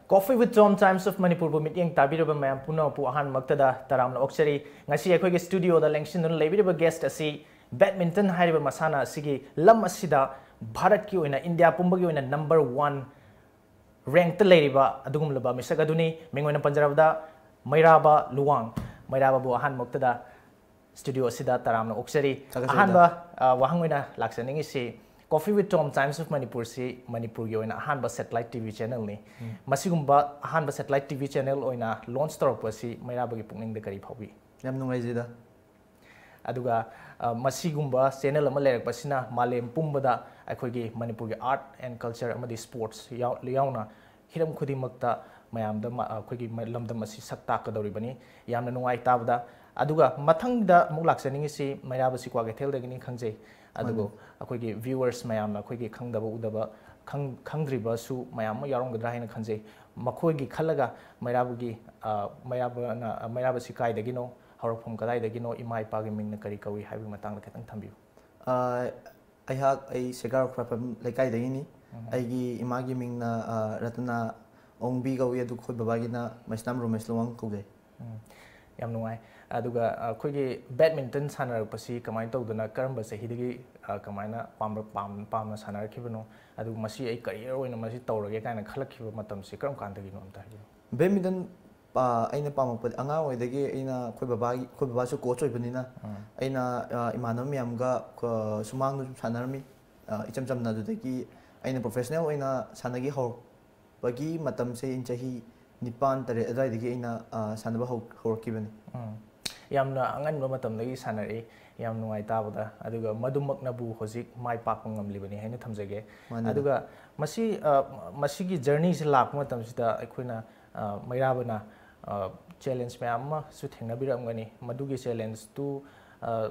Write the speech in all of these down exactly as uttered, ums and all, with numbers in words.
Coffee with Tom, Times of Manipurꯕꯨ ꯃꯤꯠꯌꯦꯡ ꯇꯥꯕꯤꯔꯕ ꯃꯌꯥꯝ ꯄꯨꯝꯅꯃꯛꯄꯨ ꯑꯍꯥꯟꯕꯃꯛꯇꯗ ꯇꯔꯥꯝꯅ ꯑꯣꯛꯆꯔꯤ꯫ ꯉꯁꯤ ꯑꯩꯈꯣꯏꯒꯤ studioꯗ ꯂꯦꯡꯁꯤꯟꯗꯨꯅ ꯂꯩꯕꯤꯔꯤꯕ guest ꯑꯁꯤ badminton ꯍꯥꯏꯔꯤꯕ ꯃꯁꯥꯟꯅ ꯑꯁꯤꯒꯤ ꯂꯝ ꯑꯁꯤꯗ ꯚꯥꯔꯠꯀꯤ ꯑꯣꯏꯅ, ꯏꯟꯗꯤꯌꯥ ꯄꯨꯝꯕꯒꯤ ꯑꯣꯏꯅ number one rankꯇ ꯂꯩꯔꯤꯕ ꯑꯗꯨꯒꯨꯝꯂꯕ ꯃꯤꯁꯛ ꯑꯗꯨꯅꯤ꯫ ꯃꯤꯡ ꯑꯣꯏꯅ ꯄꯟꯖꯔꯕꯗ ꯃꯩꯔꯥꯕ ꯂꯨꯋꯥꯡ꯫ ꯃꯩꯔꯥꯕꯕꯨ ꯑꯍꯥꯟꯕꯃꯛꯇꯗ studio ꯑꯁꯤꯗ ꯇꯔꯥꯝꯅ ꯑꯣꯛꯆꯔꯤ꯫ ꯊꯥꯒꯠꯆꯔꯤ, ꯑꯍꯥꯟꯕ, ꯑ, ꯋꯥꯍꯪ ꯑꯣꯏꯅ ꯂꯥꯛꯆꯅꯤꯡꯉꯤꯁꯤ, Coffee with Tom, Times of Manipurꯁꯤ ꯃꯅꯤꯄꯨꯔꯒꯤ ꯑꯣꯏꯅ ꯑꯍꯥꯟꯕ satellite T V channelꯅꯤ꯫ ꯃꯁꯤꯒꯨꯝꯕ ꯑꯍꯥꯟꯕ satellite T V channel ꯑꯣꯏꯅ launch ꯇꯧꯔꯛꯄꯁꯤ ꯃꯩꯔꯥꯕꯒꯤ ꯄꯨꯛꯅꯤꯡꯗ ꯀꯔꯤ ꯐꯥꯎꯕꯤ? ꯌꯥꯝ ꯅꯨꯡꯉꯥꯏꯖꯩꯗ꯫ ꯑꯗꯨꯒ, ꯑ, ꯃꯁꯤꯒꯨꯝꯕ channel ꯑꯃ ꯂꯩꯔꯛꯄꯁꯤꯅ ꯃꯥꯂꯦꯝ ꯄꯨꯝꯕꯗ ꯑꯩꯈꯣꯏꯒꯤ ꯃꯅꯤꯄꯨꯔꯒꯤ art and culture ꯑꯃꯗꯤ sports ꯌꯥꯎ-, ꯌꯥꯎꯅ ꯍꯤꯔꯝ ꯈꯨꯗꯤꯡꯃꯛꯇ ꯃꯌꯥꯝꯗ ꯃ-, ꯑꯩꯈꯣꯏꯒꯤ ꯃ-, ꯂꯝꯗꯝ ꯑꯁꯤ ꯁꯛ ꯇꯥꯛꯀꯗꯧꯔꯤꯕꯅꯤ꯫ ꯌꯥꯝꯅ ꯅꯨꯡꯉꯥꯏ ꯇꯥꯕꯗ꯫ ꯑꯗꯨꯒ ꯃꯊꯪꯗ ꯑꯃꯨꯛ ꯂꯥꯛꯆꯅꯤꯡꯉꯤꯁꯤ ꯃꯩꯔꯥꯕꯁꯤ ꯀ꯭ꯋꯥꯀꯩꯊꯦꯜꯗꯒꯤꯅꯤ ꯈꯪꯖꯩ꯫ ꯑꯗꯨꯕꯨ ꯃꯥꯅꯤ꯫ ꯑꯩꯈꯣꯏꯒꯤ viewers ꯃꯌꯥꯝꯅ ꯑꯩꯈꯣꯏꯒꯤ ꯈꯪꯗꯕ ꯎꯗꯕ, ꯈꯪ-, ꯈꯪꯗ꯭ꯔꯤꯕꯁꯨ ꯃꯌꯥꯝ ꯑꯃ ꯌꯥꯎꯔꯝꯒꯗ꯭ꯔꯥ ꯍꯥꯏꯅ ꯈꯟꯖꯩ꯫ ꯃꯈꯣꯏꯒꯤ ꯈꯜꯂꯒ ꯃꯩꯔꯥꯕꯒꯤ, ꯑ, ꯃꯩꯔꯥꯕꯅ, ꯃꯩꯔꯥꯕꯁꯤ ꯀꯥꯏꯗꯒꯤꯅꯣ, ꯍꯧꯔꯛꯐꯝ ꯀꯗꯥꯏꯗꯒꯤꯅꯣ, ꯏꯃꯥ ꯏꯄꯥꯒꯤ ꯃꯤꯡꯅ ꯀꯔꯤ ꯀꯧꯏ ꯍꯥꯏꯕꯒꯤ ꯃꯇꯥꯡꯗ ꯈꯤꯇꯪ ꯊꯝꯕꯤꯌꯨ꯫ ꯑ, ꯑꯩꯍꯥꯛ, ꯑꯩ ꯁꯦꯒꯥꯔ ꯈ꯭ꯋꯥꯏꯔꯥꯛꯄꯝ ꯂꯩꯀꯥꯏꯗꯒꯤꯅꯤ꯫ ꯎꯝ꯫ ꯑꯩꯒꯤ ꯏꯃꯥꯒꯤ ꯃꯤꯡꯅ, ꯑ, ꯔꯇꯅꯥ ꯑꯣꯡꯕꯤ ꯀꯧꯏ, ꯑꯗꯨꯒ ꯑꯩꯈꯣꯏ ꯕꯕꯥꯒꯤꯅ ꯃꯩꯁꯅꯥꯝ ꯔꯣꯃꯦꯁ ꯂꯨꯋꯥꯡ ꯀꯧꯖꯩ꯫ ꯎꯝ꯫ ꯌꯥꯝ ꯅꯨꯡꯉꯥꯏ꯫ ꯑꯗꯨꯒ ꯑꯩꯈꯣꯏꯒꯤ badminton ꯁꯥꯟꯅꯔꯛꯄꯁꯤ ꯀꯃꯥꯏꯅ ꯇꯧꯗꯅ, ꯀꯔꯝꯕ ꯆꯍꯤꯗꯒꯤ, ꯑ, ꯀꯃꯥꯏꯅ ꯄꯥꯝꯕ-, ꯄꯥꯝ-, ꯄꯥꯝꯅ ꯁꯥꯟꯅꯔꯛꯈꯤꯕꯅꯣ? ꯑꯗꯨꯒ ꯃꯁꯤ ꯑꯩ career ꯑꯣꯏꯅ ꯃꯁꯤ ꯇꯧꯔꯒꯦ ꯀꯥꯏꯅ ꯈꯜꯂꯛꯈꯤꯕ ꯃꯇꯝꯁꯤ ꯀꯔꯝ ꯀꯥꯟꯗꯒꯤꯅꯣ ꯑꯝꯇ ꯍꯥꯏꯕꯤꯌꯨ꯫ Badminton, ꯑ, ꯑꯩꯅ ꯄꯥꯝꯃꯛꯄꯗꯤ ꯑꯉꯥꯡ ꯑꯣꯏꯗꯒꯤ ꯑꯩꯅ ꯑꯩꯈꯣꯏ ꯕꯕꯥꯒꯤ, ꯑꯩꯈꯣꯏ ꯕꯕꯥꯁꯨ coach ꯑꯣꯏꯕꯅꯤꯅ ꯎꯝ꯫ ꯑꯩꯅ, ꯑ, ꯏꯃꯥꯟꯅꯕ ꯃꯌꯥꯝꯒ, ꯑ, ꯁꯨꯃꯥꯡꯗ ꯁꯨꯝ ꯁꯥꯟꯅꯔꯝꯃꯤ꯫ ꯑ, ꯏꯆꯝ ꯆꯝꯅ ꯑꯗꯨꯗꯒꯤ ꯑꯩꯅ professional ꯑꯣꯏꯅ ꯁꯥꯟꯅꯒꯦ ꯍꯧꯔꯛꯄꯒꯤ ꯃꯇꯝꯁꯦ ꯑꯩꯅ ꯆꯍꯤ ꯅꯤꯄꯥꯟ, ꯇꯔꯦꯠ ꯑꯗꯨꯋꯥꯏꯗꯒꯤ ꯑꯩꯅ, ꯑ, ꯁꯥꯟꯅꯕ ꯍꯧ-, ꯍꯧꯔꯛꯈꯤꯕꯅꯤ꯫ ꯎꯝ꯫ ꯌꯥꯝꯅ ꯑꯉꯟꯕ ꯃꯇꯝꯗꯒꯤ ꯁꯥꯟꯅꯔꯛꯏ, ꯌꯥꯝ ꯅꯨꯡꯉꯥꯏ ꯇꯥꯕꯗ꯫ ꯑꯗꯨꯒ ꯃꯗꯨꯃꯛꯅꯕꯨ ꯍꯧꯖꯤꯛ ꯃꯥꯏ ꯄꯥꯛꯄ ꯉꯝꯂꯤꯕꯅꯤ ꯍꯥꯏꯅ ꯊꯝꯖꯒꯦ꯫ ꯃꯥꯅꯤꯗ꯫ ꯑꯗꯨꯒ ꯃꯁꯤ, ꯑ, ꯃꯁꯤꯒꯤ journeyꯁꯤ ꯂꯥꯛꯄ ꯃꯇꯝꯁꯤꯗ ꯑꯩꯈꯣꯏꯅ, ꯑ, ꯃꯩꯔꯥꯕꯅ, ꯑ, challenge ꯃꯌꯥꯝ ꯑꯃꯁꯨ ꯊꯦꯡꯅꯕꯤꯔꯝꯒꯅꯤ꯫ ꯃꯗꯨꯒꯤ challengeꯇꯨ, ꯑ,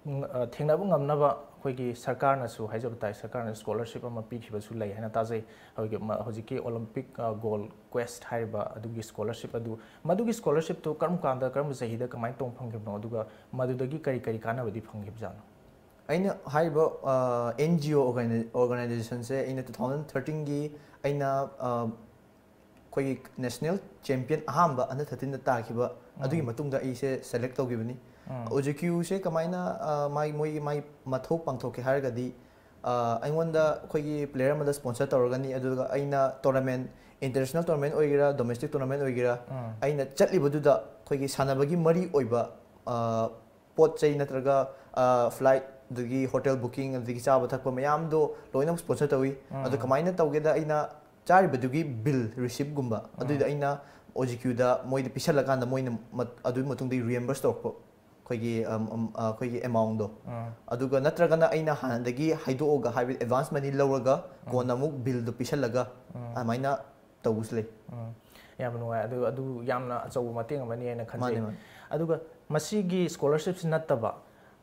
ꯎꯝ, ꯑ, ꯊꯦꯡꯅꯕ ꯉꯝꯅꯕ ꯑꯩꯈꯣꯏꯒꯤ ꯁꯔꯀꯥꯔꯅꯁꯨ ꯍꯥꯏꯖꯕ ꯇꯥꯏ, ꯁꯔꯀꯥꯔꯅ scholarship ꯑꯃ ꯄꯤꯈꯤꯕꯁꯨ ꯂꯩ ꯍꯥꯏꯅ ꯇꯥꯖꯩ꯫ ꯑꯩꯈꯣꯏꯒꯤ ꯃ-, ꯍꯧꯖꯤꯛꯀꯤ Olympic, ꯑ, Gold Quest ꯍꯥꯏꯔꯤꯕ ꯑꯗꯨꯒꯤ scholarship ꯑꯗꯨ, ꯃꯗꯨꯒꯤ scholarshipꯇꯨ ꯀꯔꯝ ꯀꯥꯟꯗ, ꯀꯔꯝꯕ ꯆꯍꯤꯗ ꯀꯃꯥꯏꯅ ꯇꯧꯕ ꯐꯪꯈꯤꯕꯅꯣ? ꯑꯗꯨꯒ ꯃꯗꯨꯗꯒꯤ ꯀꯔꯤ ꯀꯔꯤ ꯀꯥꯟꯅꯕꯗꯤ ꯐꯪꯈꯤꯕꯖꯥꯠꯅꯣ? ꯑꯩꯅ ꯍꯥꯏꯔꯤꯕ, ꯑ, NGO organi-, organizationꯁꯦ ꯑꯩꯅ two thousand thirteenꯒꯤ ꯑꯩꯅ, ꯑ, ꯑꯩꯈꯣꯏꯒꯤ ꯅꯦꯁꯅꯦꯜ ꯆꯦꯝꯄꯤꯌꯟ ꯑꯍꯥꯟꯕ ꯑꯟꯗꯔ ꯊꯥꯔꯇꯤꯟꯗ ꯇꯥꯈꯤꯕ ꯑꯗꯨꯒꯤ ꯃꯇꯨꯡꯗ ꯑꯩꯁꯦ ꯁꯦꯂꯦꯛ ꯇꯧꯈꯤꯕꯅꯤ꯫ ꯑꯣ ꯖꯤ ꯀ꯭ꯌꯨꯁꯦ ꯀꯃꯥꯏꯅ ꯑ, ꯃꯥꯒꯤ ꯃꯣꯏꯒꯤ ꯃꯥꯒꯤ ꯃꯊꯧ ꯄꯥꯡꯊꯣꯛꯀꯦ ꯍꯥꯏꯔꯒꯗꯤ, ꯑ, ꯑꯩꯉꯣꯟꯗ ꯑꯩꯈꯣꯏꯒꯤ ꯄ꯭ꯂꯦꯌꯔ ꯑꯃꯗ ꯁ꯭ꯄꯣꯟꯁꯔ ꯇꯧꯔꯒꯅꯤ, ꯑꯗꯨꯒ ꯑꯩꯅ ꯇꯣꯔꯅꯥꯃꯦꯟ, ꯏꯟꯇꯔꯅꯦꯁꯅꯦꯜ ꯇꯣꯔꯅꯥꯃꯦꯟ ꯑꯣꯏꯒꯦꯔꯥ, ꯗꯣꯃꯦꯁꯇꯤꯛ ꯇꯣꯔꯅꯥꯃꯦꯟ ꯑꯣꯏꯒꯦꯔꯥ, ꯑꯩꯅ ꯆꯠꯂꯤꯕꯗꯨꯗ ꯑꯩꯈꯣꯏꯒꯤ ꯁꯥꯟꯅꯕꯒꯤ ꯃꯔꯤ ꯑꯣꯏꯕ ꯑ, ꯄꯣꯠ ꯆꯩ ꯅꯠꯇ꯭ꯔꯒ ꯐ꯭ꯂꯥꯏꯠ, ꯑꯗꯒꯤ ꯍꯣꯇꯦꯜ ꯕꯨꯀꯤꯡ, ꯑꯗꯒꯤ ꯆꯥꯕ ꯊꯛꯄ ꯃꯌꯥꯝꯗꯣ ꯂꯣꯏꯅꯃꯛ ꯁ꯭ꯄꯣꯟꯁꯔ ꯇꯧꯏ꯫ ꯑꯗꯣ ꯀꯃꯥꯏꯅ ꯇꯧꯒꯦꯗ, ꯑꯩꯅ ꯆꯥꯔꯤꯕꯗꯨꯒꯤ ꯕꯤꯜ ꯔꯤꯁꯤꯞꯀꯨꯝꯕ ꯑꯗꯨꯏꯗꯣ ꯑꯩꯅ ꯑꯣ ꯖꯤ ꯀ꯭ꯌꯨꯗ ꯃꯣꯏꯗ ꯄꯤꯁꯜꯂꯀꯥꯟꯗ ꯃꯣꯏꯅ ꯃꯠ- ꯑꯗꯨꯒꯤ ꯃꯇꯨꯡꯗ ꯔꯤꯑꯦꯝꯕꯔꯁ ꯇꯧꯔꯛꯄ ꯑꯩꯈꯣꯏꯒꯤ, ꯑꯝ, ꯑꯝ, ꯑ, ꯑꯩꯈꯣꯏꯒꯤ ꯑꯦꯃꯥꯎꯟꯗꯣ꯫ ꯑꯗꯨꯒ ꯅꯠꯇ꯭ꯔꯒꯅ ꯑꯩꯅ ꯍꯥꯟꯅꯗꯒꯤ ꯍꯥꯏꯗꯣꯛꯑꯒ, ꯍꯥꯏꯕꯗꯤ ꯑꯦꯗꯚꯥꯟꯁ ꯃꯅꯤ ꯂꯧꯔꯒ ꯀꯣꯟꯅ ꯑꯃꯨꯛ ꯕꯤꯜꯗꯣ ꯄꯤꯁꯜꯂꯒ ꯑꯗꯨꯃꯥꯏꯅ ꯇꯧꯕꯁꯨ ꯂꯩ꯫ ꯎꯝ, ꯌꯥꯝ ꯅꯨꯡꯉꯥꯏ꯫ ꯑꯗꯨ ꯑꯗꯨ ꯌꯥꯝꯅ ꯑꯆꯧꯕ ꯃꯇꯦꯡ ꯑꯃꯅꯤ ꯍꯥꯏꯅ ꯈꯟꯖꯩ꯫ ꯃꯥꯅꯦ, ꯃꯥꯅꯦ꯫ ꯑꯗꯨꯒ ꯃꯁꯤꯒꯤ ꯁ꯭ꯀꯣꯂꯔꯁꯤꯞꯁꯤ ꯅꯠꯇꯕ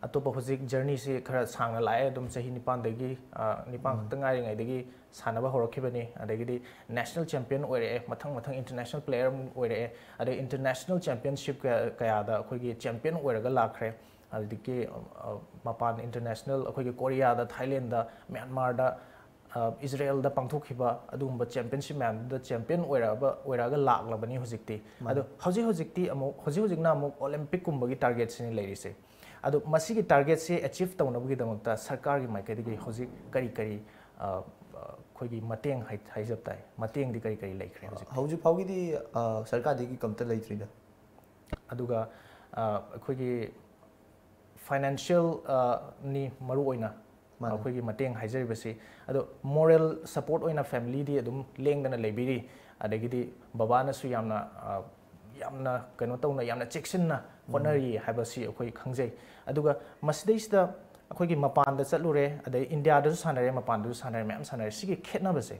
ꯑꯇꯣꯞꯄ ꯍꯧꯖꯤꯛ ꯖꯔꯅꯤꯁꯤ ꯈꯔ ꯁꯥꯡꯅ ꯂꯥꯛꯑꯦ꯫ ꯑꯗꯨꯝ ꯆꯍꯤ ꯅꯤꯄꯥꯟꯗꯒꯤ, ꯑ, ꯅꯤꯄꯥꯟ ꯈꯛꯇ ꯉꯥꯏꯔꯤꯉꯩꯗꯒꯤ ꯁꯥꯟꯅꯕ ꯍꯧꯔꯛꯈꯤꯕꯅꯤ꯫ ꯑꯗꯒꯤꯗꯤ ꯅꯦꯁꯅꯦꯜ ꯆꯦꯝꯄꯤꯌꯟ ꯑꯣꯏꯔꯛꯑꯦ, ꯃꯊꯪ ꯃꯊꯪ ꯏꯟꯇꯔꯅꯦꯁꯅꯦꯜ ꯄ꯭ꯂꯦꯌꯔ ꯑꯃꯨꯛ ꯑꯣꯏꯔꯛꯑꯦ, ꯑꯗꯩ ꯏꯟꯇꯔꯅꯦꯁꯅꯦꯜ ꯆꯦꯝꯄꯤꯌꯟꯁꯤꯞ ꯀꯌꯥ- ꯀꯌꯥꯗ ꯑꯩꯈꯣꯏꯒꯤ ꯆꯦꯝꯄꯤꯌꯟ ꯑꯣꯏꯔꯒ ꯂꯥꯛꯈ꯭ꯔꯦ꯫ ꯑꯗꯨꯗꯒꯤ, ꯑ, ꯃꯄꯥꯟ ꯏꯟꯇꯔꯅꯦꯁꯅꯦꯜ, ꯑꯩꯈꯣꯏꯒꯤ ꯀꯣꯔꯤꯌꯥꯗ, ꯊꯥꯏꯂꯦꯟꯗ, ꯃ꯭ꯌꯥꯟꯃꯥꯔꯗ, ꯑ, ꯏꯖꯔꯦꯜꯗ ꯄꯥꯡꯊꯣꯛꯈꯤꯕ ꯑꯗꯨꯒꯨꯝꯕ ꯆꯦꯝꯄꯤꯌꯟꯁꯤꯞ ꯃꯌꯥꯝꯗꯨꯗ ꯆꯦꯝꯄꯤꯌꯟ ꯑꯣꯏꯔꯛꯑꯕ, ꯑꯣꯏꯔꯛꯑꯒ ꯂꯥꯛꯂꯕꯅꯤ ꯍꯧꯖꯤꯛꯇꯤ꯫ ꯃꯥꯅꯤ꯫ ꯑꯗꯣ ꯍꯧꯖꯤꯛ ꯍꯧꯖꯤꯛꯇꯤ ꯑꯃꯨꯛ, ꯍꯧꯖꯤꯛ ꯍꯧꯖꯤꯛꯅ ꯑꯃꯨꯛ ꯑꯣꯂꯦꯝꯄꯤꯛꯀꯨꯝꯕꯒꯤ ꯇꯥꯔꯒꯦꯠꯁꯤꯅꯤ ꯂꯩꯔꯤꯁꯦ꯫ ꯑꯗꯣ ꯃꯁꯤꯒꯤ ꯇꯥꯔꯒꯦꯠꯁꯦ ꯑꯦꯆꯤꯞ ꯇꯧꯅꯕꯒꯤꯗꯃꯛꯇ ꯁꯔꯀꯥꯔꯒꯤ ꯃꯥꯏꯀꯩꯗꯒꯤ ꯍꯧꯖꯤꯛ ꯀꯔꯤ ꯀꯔꯤ, ꯑ, ꯑ, ꯑꯩꯈꯣꯏꯒꯤ ꯃꯇꯦꯡ ꯍꯥꯏ-, ꯍꯥꯏꯖꯕ ꯇꯥꯏ, ꯃꯇꯦꯡꯗꯤ ꯀꯔꯤ ꯀꯔꯤ ꯂꯩꯈ꯭ꯔꯦ ꯍꯧꯖꯤꯛ? ꯍꯧꯖꯤꯛ ꯐꯥꯎꯒꯤꯗꯤ, ꯑ, ꯁꯔꯀꯥꯔꯗꯒꯤ ꯀꯝꯇ ꯂꯩꯇ꯭ꯔꯤꯗ꯫ ꯑꯗꯨꯒ, ꯑ, ꯑꯩꯈꯣꯏꯒꯤ ꯐꯥꯏꯅꯥꯟꯁꯤꯌꯦꯜ, ꯑ, ꯅꯤ ꯃꯔꯨ ꯑꯣꯏꯅ ꯃꯥꯅꯦ꯫ ꯑꯩꯈꯣꯏꯒꯤ ꯃꯇꯦꯡ ꯍꯥꯏꯖꯔꯤꯕꯁꯤ꯫ ꯑꯗꯣ ꯃꯣꯔꯦꯜ ꯁꯄꯣꯔꯠ ꯑꯣꯏꯅ ꯐꯦꯃꯤꯂꯤꯗꯤ ꯑꯗꯨꯝ ꯂꯦꯡꯗꯅ ꯂꯩꯕꯤꯔꯤ, ꯑꯗꯒꯤꯗꯤ ꯕꯕꯥꯅꯁꯨ ꯌꯥꯝꯅ, ꯑ, ꯌꯥꯝꯅ ꯀꯩꯅꯣ ꯇꯧꯅ, ꯌꯥꯝꯅ ꯆꯦꯛꯁꯤꯟꯅ ꯍꯣꯠꯅꯔꯤ ꯍꯥꯏꯕꯁꯤ ꯑꯩꯈꯣꯏ ꯈꯪꯖꯩ꯫ ꯑꯗꯨꯒ ꯃꯁꯤꯗꯩꯁꯤꯗ ꯑꯩꯈꯣꯏꯒꯤ ꯃꯄꯥꯟꯗ ꯆꯠꯂꯨꯔꯦ, ꯑꯗꯩ ꯏꯟꯗꯤꯌꯥꯗꯁꯨ ꯁꯥꯟꯅꯔꯦ, ꯃꯄꯥꯟꯗꯁꯨ ꯁꯥꯟꯅꯔꯦ, ꯃꯌꯥꯝ ꯁꯥꯟꯅꯔꯦ꯫ ꯁꯤꯒꯤ ꯈꯦꯠꯅꯕꯁꯦ,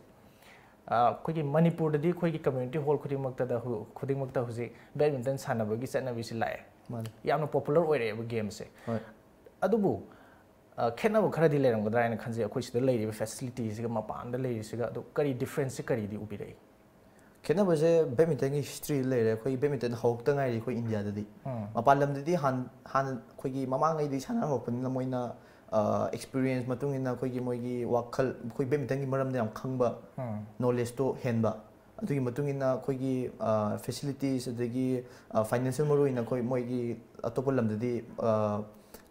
ꯑ, ꯑꯩꯈꯣꯏꯒꯤ ꯃꯅꯤꯄꯨꯔꯗꯗꯤ ꯑꯩꯈꯣꯏꯒꯤ ꯀꯝꯃ꯭ꯌꯨꯅꯤꯇꯤ ꯍꯣꯜ ꯈꯨꯗꯤꯡꯃꯛꯇꯗ ꯍꯨ-, ꯈꯨꯗꯤꯡꯃꯛꯇ ꯍꯧꯖꯤꯛ ꯕꯦꯗꯃꯤꯟꯇꯟ ꯁꯥꯟꯅꯕꯒꯤ ꯆꯠꯅꯕꯤꯁꯤ ꯂꯥꯛꯑꯦ꯫ ꯃꯥꯅꯦ꯫ ꯌꯥꯝꯅ ꯄꯣꯄꯨꯂꯔ ꯑꯣꯏꯔꯛꯑꯦꯕ ꯒꯦꯝꯁꯦ꯫ ꯍꯣꯏ꯫ ꯑꯗꯨꯕꯨ, ꯑ, ꯈꯦꯠꯅꯕ ꯈꯔꯗꯤ ꯂꯩꯔꯝꯒꯗ꯭ꯔꯥ ꯍꯥꯏꯅ ꯈꯟꯖꯩ, ꯑꯩꯈꯣꯏ ꯁꯤꯗ ꯂꯩꯔꯤꯕ ꯐꯦꯁꯤꯂꯤꯇꯤꯁꯤꯒ ꯃꯄꯥꯟꯗ ꯂꯩꯔꯤꯁꯤꯒ꯫ ꯑꯗꯣ ꯀꯔꯤ ꯗꯤꯐ꯭ꯔꯦꯟꯁꯁꯦ ꯀꯔꯤꯗꯤ ꯎꯕꯤꯔꯛꯏ? ꯈꯦꯠꯅꯕꯁꯦ ꯕꯦꯗꯃꯤꯟꯇꯟꯒꯤ ꯍꯤꯁꯇ꯭ꯔꯤꯗ ꯂꯩꯔꯦ꯫ ꯑꯩꯈꯣꯏꯒꯤ ꯕꯦꯗꯃꯤꯟꯇꯟ ꯍꯧꯔꯛꯇ ꯉꯥꯏꯔꯤ ꯑꯩꯈꯣꯏ ꯏꯟꯗꯤꯌꯥꯗꯗꯤ꯫ ꯃꯄꯥꯟ ꯂꯝꯗꯗꯤ ꯍꯥꯟ-, ꯍꯥꯟꯅ ꯑꯩꯈꯣꯏꯒꯤ ꯃꯃꯥꯡꯉꯩꯗꯤ ꯁꯥꯟꯅ ꯍꯧꯔꯛꯄꯅꯤꯅ ꯃꯣꯏꯅ, ꯑ, ꯑꯦꯛꯁꯄꯤꯔꯤꯌꯦꯟꯁ ꯃꯇꯨꯡ ꯏꯟꯅ ꯑꯩꯈꯣꯏꯒꯤ ꯃꯣꯏꯒꯤ ꯋꯥꯈꯜ, ꯑꯩꯈꯣꯏ ꯕꯦꯗꯃꯤꯟꯇꯟꯒꯤ ꯃꯔꯝꯗ ꯌꯥꯝ ꯈꯪꯕ, ꯅꯣꯂꯦꯖꯇꯣ ꯍꯦꯟꯕ꯫ ꯑꯗꯨꯒꯤ ꯃꯇꯨꯡ ꯏꯟꯅ ꯑꯩꯈꯣꯏꯒꯤ ꯐꯦꯁꯤꯂꯤꯇꯤꯁ, ꯑꯗꯒꯤ ꯐꯥꯏꯅꯥꯟꯁꯤꯌꯦꯜ, ꯃꯔꯨꯑꯣꯏꯅ ꯑꯩꯈꯣꯏ ꯃꯣꯏꯒꯤ ꯑꯇꯣꯞꯄ ꯂꯝꯗꯗꯤ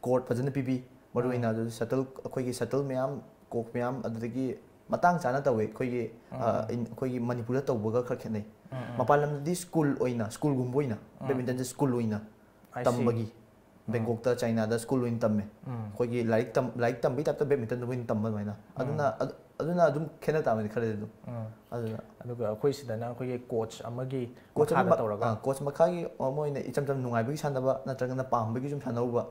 ꯀꯣꯔꯠ ꯐꯖꯅ ꯄꯤꯕꯤ, ꯃꯔꯨꯑꯣꯏꯅ ꯑꯗꯨ ꯁꯇꯜ, ꯑꯩꯈꯣꯏꯒꯤ ꯁꯇꯜ ꯃꯌꯥꯝ, ꯀꯣꯛ ꯃꯌꯥꯝ, ꯑꯗꯨꯗꯒꯤ ꯃꯇꯥꯡ ꯆꯥꯅ ꯇꯧꯋꯦ꯫ ꯑꯩꯈꯣꯏꯒꯤ ꯑ, ꯏꯟ-, ꯑꯩꯈꯣꯏꯒꯤ ꯃꯅꯤꯄꯨꯔꯗ ꯇꯧꯕꯒ ꯈꯔ ꯈꯦꯠꯅꯩ꯫ ꯃꯄꯥꯟ ꯂꯝꯗꯗꯤ ꯁ꯭ꯀꯨꯜ ꯑꯣꯏꯅ, ꯁ꯭ꯀꯨꯜꯒꯨꯝꯕ ꯑꯣꯏꯅ, ꯕꯦꯗꯃꯤꯟꯇꯟꯁꯦ ꯁ꯭ꯀꯨꯜ ꯑꯣꯏꯅ I see. ꯇꯝꯕꯒꯤ, ꯕꯦꯡꯀꯣꯛꯇ, ꯆꯥꯏꯅꯥꯗ ꯁ꯭ꯀꯨꯜ ꯑꯣꯏꯅ ꯇꯝꯃꯦ꯫ ꯑꯩꯈꯣꯏꯒꯤ ꯂꯥꯏꯔꯤꯛ ꯇꯝ-, ꯂꯥꯏꯔꯤꯛ ꯇꯝꯕꯒꯤ ꯇꯥꯏꯞꯇ ꯕꯦꯗꯃꯤꯟꯇꯟꯗ ꯑꯣꯏꯅ ꯇꯝꯕ ꯑꯗꯨꯃꯥꯏꯅ꯫ ꯑꯗꯨꯅ ꯑꯗꯨ-, ꯑꯗꯨꯅ ꯑꯗꯨꯝ ꯈꯦꯠꯅ ꯇꯥꯕꯅꯤ ꯈꯔꯗꯤ ꯑꯗꯨꯝ꯫ ꯑꯗꯨꯅ ꯑꯗꯨꯒ ꯑꯩꯈꯣꯏ ꯁꯤꯗꯅ ꯑꯩꯈꯣꯏꯒꯤ ꯀꯣꯆ ꯑꯃꯒꯤ ꯀꯣꯆ ꯃꯈꯥꯗ ꯑꯃ, ꯇꯧꯔꯒ ꯑ, ꯀꯣꯆ ꯃꯈꯥꯒꯤ, ꯑ, ꯃꯣꯏꯅ ꯏꯆꯝ ꯆꯝꯅ ꯅꯨꯡꯉꯥꯏꯕꯒꯤ ꯁꯥꯟꯅꯕ ꯅꯠꯇ꯭ꯔꯒꯅ ꯄꯥꯝꯕꯒꯤ ꯁꯨꯝ ꯁꯥꯟꯅꯔꯨꯕ,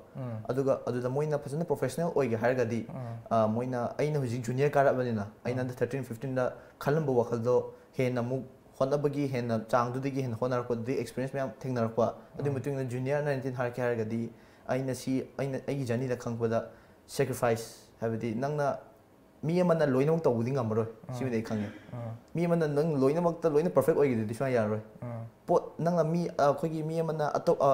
ꯑꯗꯨꯒ ꯑꯗꯨꯗ ꯃꯣꯏꯅ ꯐꯖꯅ ꯄ꯭ꯔꯣꯐꯦꯁꯅꯦꯜ ꯑꯣꯏꯒꯦ ꯍꯥꯏꯔꯒꯗꯤ, ꯑ, ꯃꯣꯏꯅ, ꯑꯩꯅ ꯍꯧꯖꯤꯛ ꯖꯨꯅꯤꯌꯔ ꯀꯥꯔꯛꯑꯕꯅꯤꯅ, ꯑꯩꯅ ꯑꯟꯗꯔ ꯊꯥꯔꯇꯤꯟ ꯐꯤꯐꯇꯤꯟꯗ ꯈꯜꯂꯝꯕ ꯋꯥꯈꯜꯗꯣ ꯍꯦꯟꯅ ꯑꯃꯨꯛ ꯍꯣꯠꯅꯕꯒꯤ ꯍꯦꯟꯅ ꯆꯥꯡꯗꯨꯗꯒꯤ ꯍꯦꯟꯅ ꯍꯣꯠꯅꯔꯛꯄꯗꯨꯗꯒꯤ ꯑꯦꯛꯁꯄꯤꯔꯤꯌꯦꯟꯁ ꯃꯌꯥꯝ ꯊꯦꯡꯅꯔꯛꯄ, ꯑꯗꯨꯒꯤ ꯃꯇꯨꯡ ꯏꯟꯅ ꯖꯨꯅꯤꯌꯔ ꯅꯥꯏꯟꯇꯤꯟ ꯍꯥꯏꯔꯛꯀꯦ ꯍꯥꯏꯔꯒꯗꯤ, ꯑꯩꯅ ꯁꯤ, ꯑꯩꯅ ꯑꯩꯒꯤ ꯖꯔꯅꯤꯗ ꯈꯪꯕꯗ ꯁꯦꯀ꯭ꯔꯤꯐꯥꯏꯁ ꯍꯥꯏꯕꯗꯤ ꯅꯪꯅ ꯃꯤ ꯑꯃꯅ ꯂꯣꯏꯅꯃꯛ ꯇꯧꯕꯗꯤ ꯉꯝꯃꯔꯣꯏ, ꯁꯤꯃꯗꯤ ꯑꯩ ꯈꯪꯉꯦ꯫ ꯃꯤ ꯑꯃꯅ ꯅꯪ ꯂꯣꯏꯅꯃꯛꯇ ꯂꯣꯏꯅ ꯄꯔꯐꯦꯛ ꯑꯣꯏꯒꯦꯗꯨꯗꯤ ꯁꯨꯡꯌꯥ ꯌꯥꯔꯔꯣꯏ꯫ ꯄꯣꯠ ꯅꯪꯅ ꯃꯤ, ꯑ, ꯑꯩꯈꯣꯏꯒꯤ ꯃꯤ ꯑꯃꯅ ꯑꯇꯣꯞ-, ꯑ,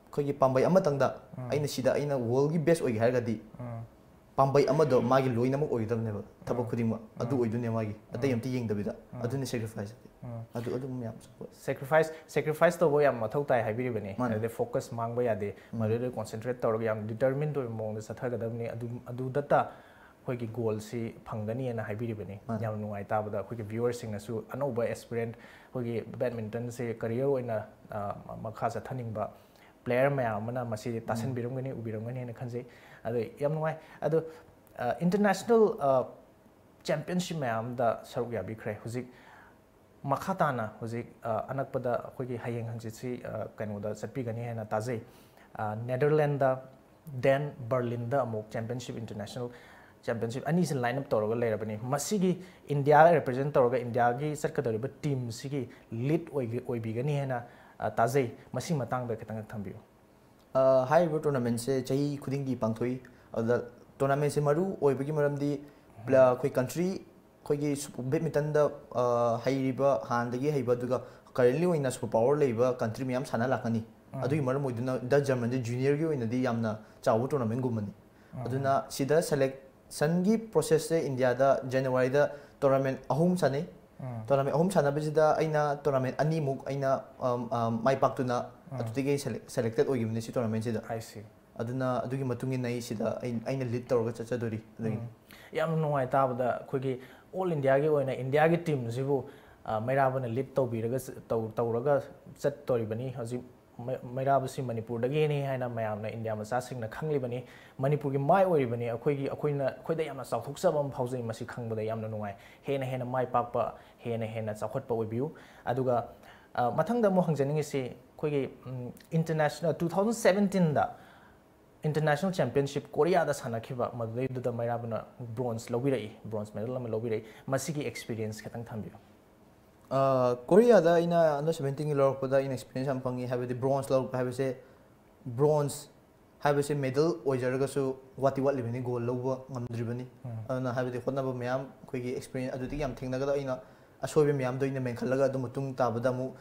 ꯑꯩꯈꯣꯏꯒꯤ ꯄꯥꯝꯕꯩ ꯑꯃꯇꯪꯗ ꯑꯩꯅ ꯁꯤꯗ ꯑꯩꯅ ꯋꯥꯔꯜꯒꯤ ꯕꯦꯁ ꯑꯣꯏꯒꯦ ꯍꯥꯏꯔꯒꯗꯤ ꯄꯥꯝꯕꯩ ꯑꯃꯗꯣ ꯃꯥꯒꯤ ꯂꯣꯏꯅꯃꯛ ꯑꯣꯏꯒꯗꯕꯅꯦꯕ, ꯊꯕꯛ ꯈꯨꯗꯤꯡꯃꯛ ꯑꯗꯨ ꯑꯣꯏꯗꯣꯏꯅꯦ ꯃꯥꯒꯤ, ꯑꯇꯩ ꯑꯝꯇ ꯌꯦꯡꯗꯕꯤꯗ꯫ ꯑꯗꯨꯅꯦ ꯁꯦꯀ꯭ꯔꯤꯐꯥꯏꯁ꯫ ꯑꯗꯨ ꯑꯗꯨꯝ ꯌꯥꯝ ꯆꯥꯎꯕ꯫ ꯁꯦꯀ꯭ꯔꯤꯐꯥꯏꯁ ꯁꯦꯀ꯭ꯔꯤꯐꯥꯏꯁ ꯇꯧꯕ ꯌꯥꯝ ꯃꯊꯧ ꯇꯥꯏ ꯍꯥꯏꯕꯤꯔꯤꯕꯅꯤ꯫ ꯃꯥꯅꯦ꯫ ꯑꯗꯩ ꯐꯣꯀꯁ ꯃꯥꯡꯕ ꯌꯥꯗꯦ꯫ ꯃꯗꯨꯗ ꯀꯣꯟꯁꯦꯟꯇ꯭ꯔꯦꯠ ꯇꯧꯔꯒ ꯌꯥꯝ ꯗꯤꯇꯔꯃꯤꯟ ꯑꯣꯏꯕ ꯃꯑꯣꯡꯗ ꯆꯠꯊꯒꯗꯕꯅꯤ꯫ ꯑꯗꯨ, ꯑꯗꯨꯗꯇ ꯑꯩꯈꯣꯏꯒꯤ ꯒꯣꯜꯁꯤ ꯐꯪꯒꯅꯤꯅ ꯍꯥꯏꯕꯤꯔꯤꯕꯅꯤ꯫ ꯃꯥꯅꯦ꯫ ꯌꯥꯝ ꯅꯨꯡꯉꯥꯏ ꯇꯥꯕꯗ꯫ ꯑꯩꯈꯣꯏꯒꯤ ꯚ꯭ꯌꯨꯋꯔꯁꯤꯡꯅꯁꯨ ꯑꯅꯧꯕ ꯑꯦꯁꯄꯤꯔꯦꯟꯠ, ꯑꯩꯈꯣꯏꯒꯤ ꯕꯦꯗꯃꯤꯟꯇꯟꯁꯦ ꯀꯔꯤꯌꯔ ꯑꯣꯏꯅ, ꯑ, ꯃꯈꯥ ꯆꯠꯊꯅꯤꯡꯕ ꯄ꯭ꯂꯦꯌꯔ ꯃꯌꯥꯝ ꯑꯃꯅ ꯃꯁꯤ ꯇꯥꯁꯟꯕꯤꯔꯝꯒꯅꯤ, ꯎꯕꯤꯔꯝꯒꯅꯤ ꯍꯥꯏꯅ ꯈꯟꯖꯩ꯫ ꯑꯗꯣ ꯌꯥꯝ ꯅꯨꯡꯉꯥꯏ꯫ ꯑꯗꯣ, ꯑ, ꯏꯟꯇꯔꯅꯦꯁꯅꯦꯜ, ꯑ, ꯆꯦꯝꯄꯤꯌꯟꯁꯤꯞ ꯃꯌꯥꯝꯗ ꯁꯔꯨꯛ ꯌꯥꯕꯤꯈ꯭ꯔꯦ꯫ ꯍꯧꯖꯤꯛ ꯃꯈꯥ ꯇꯥꯅ ꯍꯧꯖꯤꯛ, ꯑ, ꯑꯅꯛꯄꯗ ꯑꯩꯈꯣꯏꯒꯤ ꯍꯌꯦꯡ ꯍꯪꯆꯤꯠꯁꯤ, ꯑ, ꯀꯩꯅꯣꯗ ꯆꯠꯄꯤꯒꯅꯤ ꯍꯥꯏꯅ ꯇꯥꯖꯩ꯫ ꯑ, ꯅꯦꯗꯔꯂꯦꯟꯗ, ꯗꯦꯟ ꯕꯔꯂꯤꯟꯗ ꯑꯃꯨꯛ ꯆꯦꯝꯄꯤꯌꯟꯁꯤꯞ, ꯏꯟꯇꯔꯅꯦꯁꯅꯦꯜ ꯆꯦꯝꯄꯤꯌꯟꯁꯤꯞ ꯑꯅꯤꯁꯤ ꯂꯥꯏꯟ ꯑꯞ ꯇꯧꯔꯒ ꯂꯩꯔꯕꯅꯤ꯫ ꯃꯁꯤꯒꯤ ꯏꯟꯗꯤꯌꯥ ꯔꯤꯄ꯭ꯔꯖꯦꯟꯠ ꯇꯧꯔꯒ ꯏꯟꯗꯤꯌꯥꯒꯤ ꯆꯠꯀꯗꯧꯔꯤꯕ ꯇꯤꯝꯁꯤꯒꯤ ꯂꯤꯗ ꯑꯣꯏꯒ-, ꯑꯣꯏꯕꯤꯒꯅꯤ ꯍꯥꯏꯅ, ꯑ, ꯇꯥꯖꯩ꯫ ꯃꯁꯤ ꯃꯇꯥꯡꯗ ꯈꯤꯇꯪ ꯊꯝꯕꯤꯌꯨ꯫ ꯑ, ꯍꯥꯏꯔꯤꯕ ꯇꯣꯔꯅꯥꯃꯦꯟꯁꯦ ꯆꯍꯤ ꯈꯨꯗꯤꯡꯒꯤ ꯄꯥꯡꯊꯣꯛꯏ꯫ ꯑꯗꯨꯗ ꯇꯣꯔꯅꯥꯃꯦꯟꯁꯦ ꯃꯔꯨ ꯑꯣꯏꯕꯒꯤ ꯃꯔꯝꯗꯤ ꯄ꯭ꯂ-, ꯑꯩꯈꯣꯏ ꯀꯟꯇ꯭ꯔꯤ, ꯑꯩꯈꯣꯏꯒꯤ ꯁꯨ-, ꯕꯦꯗꯃꯤꯟꯇꯟꯗ, ꯑ, ꯍꯩꯔꯤꯕ, ꯍꯥꯟꯅꯗꯒꯤ ꯍꯩꯕ, ꯑꯗꯨꯒ ꯀꯔꯦꯟꯂꯤ ꯑꯣꯏꯅ ꯁꯨꯄꯔ ꯄꯥꯋꯔ ꯂꯩꯕ ꯀꯟꯇ꯭ꯔꯤ ꯃꯌꯥꯝ ꯁꯥꯟꯅ ꯂꯥꯛꯀꯅꯤ꯫ ꯑꯗꯨꯒꯤ ꯃꯔꯝ ꯑꯣꯏꯗꯨꯅ ꯗ ꯖꯔꯃꯟꯁꯦ ꯖꯨꯅꯤꯌꯔꯒꯤ ꯑꯣꯏꯅꯗꯤ ꯌꯥꯝꯅ ꯆꯥꯎꯕ ꯇꯣꯔꯅꯥꯃꯦꯟꯒꯨꯝꯕꯅꯤ꯫ ꯑꯗꯨꯅ ꯁꯤꯗ ꯁꯦꯂꯦꯛꯁꯟꯒꯤ ꯄ꯭ꯔꯣꯁꯦꯁꯁꯦ ꯏꯟꯗꯤꯌꯥꯗ ꯖꯅꯋꯥꯔꯤꯗ ꯇꯣꯔꯅꯥꯃꯦꯟ ꯑꯍꯨꯝ ꯁꯥꯟꯅꯩ꯫ ꯇꯣꯔꯅꯥꯃꯦꯟ ꯑꯍꯨꯝ ꯁꯥꯟꯅꯕꯁꯤꯗ ꯑꯩꯅ ꯇꯣꯔꯅꯥꯃꯦꯟ ꯑꯅꯤꯃꯨꯛ ꯑꯩꯅ ꯃꯥꯏ ꯄꯥꯛꯇꯨꯅ ꯑꯗꯨꯗꯒꯤ ꯑꯩ ꯁꯦꯂꯦꯛꯇꯦꯠ ꯑꯣꯏꯈꯤꯕꯅꯤ ꯁꯤ ꯇꯣꯔꯅꯥꯃꯦꯟꯁꯤꯗ꯫ ꯑꯗꯨꯅ ꯑꯗꯨꯒꯤ ꯃꯇꯨꯡ ꯏꯟꯅ ꯑꯩ ꯁꯤꯗ ꯑꯩꯅ ꯂꯤꯗ ꯇꯧꯔꯒ ꯆꯠꯆꯗꯣꯔꯤ꯫ ꯑꯗꯒꯤ ꯌꯥꯝꯅ ꯅꯨꯡꯉꯥꯏ ꯇꯥꯕꯗ꯫ ꯑꯩꯈꯣꯏꯒꯤ ꯑꯣꯜ ꯏꯟꯗꯤꯌꯥꯒꯤ ꯑꯣꯏꯅ ꯏꯟꯗꯤꯌꯥꯒꯤ ꯇꯤꯝꯁꯤꯕꯨ ꯃꯩꯔꯥꯕꯅ ꯂꯤꯗ ꯇꯧꯕꯤꯔꯒ ꯇꯧꯔꯒ ꯆꯠꯇꯣꯔꯤꯕꯅꯤ꯫ ꯍꯧꯖꯤꯛ ꯃꯩꯔꯥꯕꯁꯤ ꯃꯅꯤꯄꯨꯔꯗꯒꯤꯅꯤ ꯍꯥꯏꯅ ꯃꯌꯥꯝꯅ, ꯏꯟꯗꯤꯌꯥ ꯃꯆꯥꯁꯤꯡꯅ ꯈꯪꯂꯤꯕꯅꯤ꯫ ꯃꯅꯤꯄꯨꯔꯒꯤ ꯃꯥꯏ ꯑꯣꯏꯔꯤꯕꯅꯤ꯫ ꯑꯩꯈꯣꯏꯒꯤ ꯑꯩꯈꯣꯏꯅ ꯑꯩꯈꯣꯏꯗ ꯌꯥꯝꯅ ꯆꯥꯎꯊꯣꯛꯆꯕ ꯑꯃ ꯐꯥꯎꯖꯩ꯫ ꯃꯁꯤ ꯈꯪꯕꯗ ꯌꯥꯝꯅ ꯅꯨꯡꯉꯥꯏ꯫ ꯍꯦꯟꯅ ꯍꯦꯟꯅ ꯃꯥꯏ ꯄꯥꯛꯄ, ꯍꯦꯟꯅ ꯍꯦꯟꯅ ꯆꯥꯎꯈꯠꯄ ꯑꯣꯏꯕꯤꯌꯨ꯫ ꯑꯗꯨꯒ ꯃꯊꯪꯗ ꯑꯃꯨꯛ ꯍꯪꯖꯅꯤꯡꯉꯤꯁꯤ, ꯑꯩꯈꯣꯏꯒꯤ ꯏꯟꯇꯔꯅꯦꯁꯅꯦꯜ ꯇꯨ ꯊꯥꯎꯖꯟ ꯁꯕꯦꯟꯇꯤꯟꯗ ꯏꯟꯇꯔꯅꯦꯁꯅꯦꯜ ꯆꯦꯝꯄꯤꯌꯟꯁꯤꯞ ꯀꯣꯔꯤꯌꯥꯗ ꯁꯥꯟꯅꯈꯤꯕ, ꯃꯗꯨꯗꯩꯗꯨꯗ ꯃꯩꯔꯥꯕꯅ ꯕ꯭ꯔꯣꯟꯖ ꯂꯧꯕꯤꯔꯛꯏ, ꯕ꯭ꯔꯣꯟꯖ ꯃꯦꯗꯜ ꯑꯃ ꯂꯧꯕꯤꯔꯛꯏ꯫ ꯃꯁꯤꯒꯤ ꯑꯦꯛꯁꯄꯤꯔꯤꯌꯦꯟꯁ ꯈꯤꯇꯪ ꯊꯝꯕꯤꯌꯨ꯫ ꯀꯣꯔꯤꯌꯥꯗ ꯑꯩꯅ ꯑꯟꯗꯔ ꯁꯕꯦꯟꯇꯤꯟꯒꯤ ꯂꯧꯔꯛꯄꯗ ꯑꯩꯅ ꯑꯦꯛꯁꯄꯤꯔꯤꯌꯦꯟꯁ ꯌꯥꯝ ꯐꯪꯉꯤ꯫ ꯍꯥꯏꯕꯗꯤ ꯕ꯭ꯔꯣꯟꯖ ꯂꯧꯔꯛꯄ ꯍꯥꯏꯕꯁꯦ, ꯕ꯭ꯔꯣꯟꯖ ꯍꯥꯏꯕꯁꯦ ꯃꯦꯗꯜ ꯑꯣꯏꯖꯔꯒꯁꯨ ꯋꯥꯠꯇꯤ ꯋꯥꯠꯂꯤꯕꯅꯤ, ꯒꯣꯜ ꯂꯧꯕ ꯉꯝꯗ꯭ꯔꯤꯕꯅꯤ꯫ ꯑꯗꯨꯅ ꯍꯥꯏꯕꯗꯤ ꯍꯣꯠꯅꯕ ꯃꯌꯥꯝ, ꯑꯩꯈꯣꯏꯒꯤ ꯑꯦꯛꯁꯄꯤꯔꯤꯌꯦꯟꯁ ꯑꯗꯨꯗꯒꯤ ꯌꯥꯝ ꯊꯦꯡꯅꯒꯗꯕ, ꯑꯩꯅ ꯑꯁꯣꯏꯕ ꯃꯌꯥꯝꯗꯣ ꯑꯩꯅ ꯃꯦꯟꯈꯠꯂꯒ ꯑꯗꯨ ꯃꯇꯨꯡ ꯇꯥꯕꯗ ꯑꯃꯨꯛ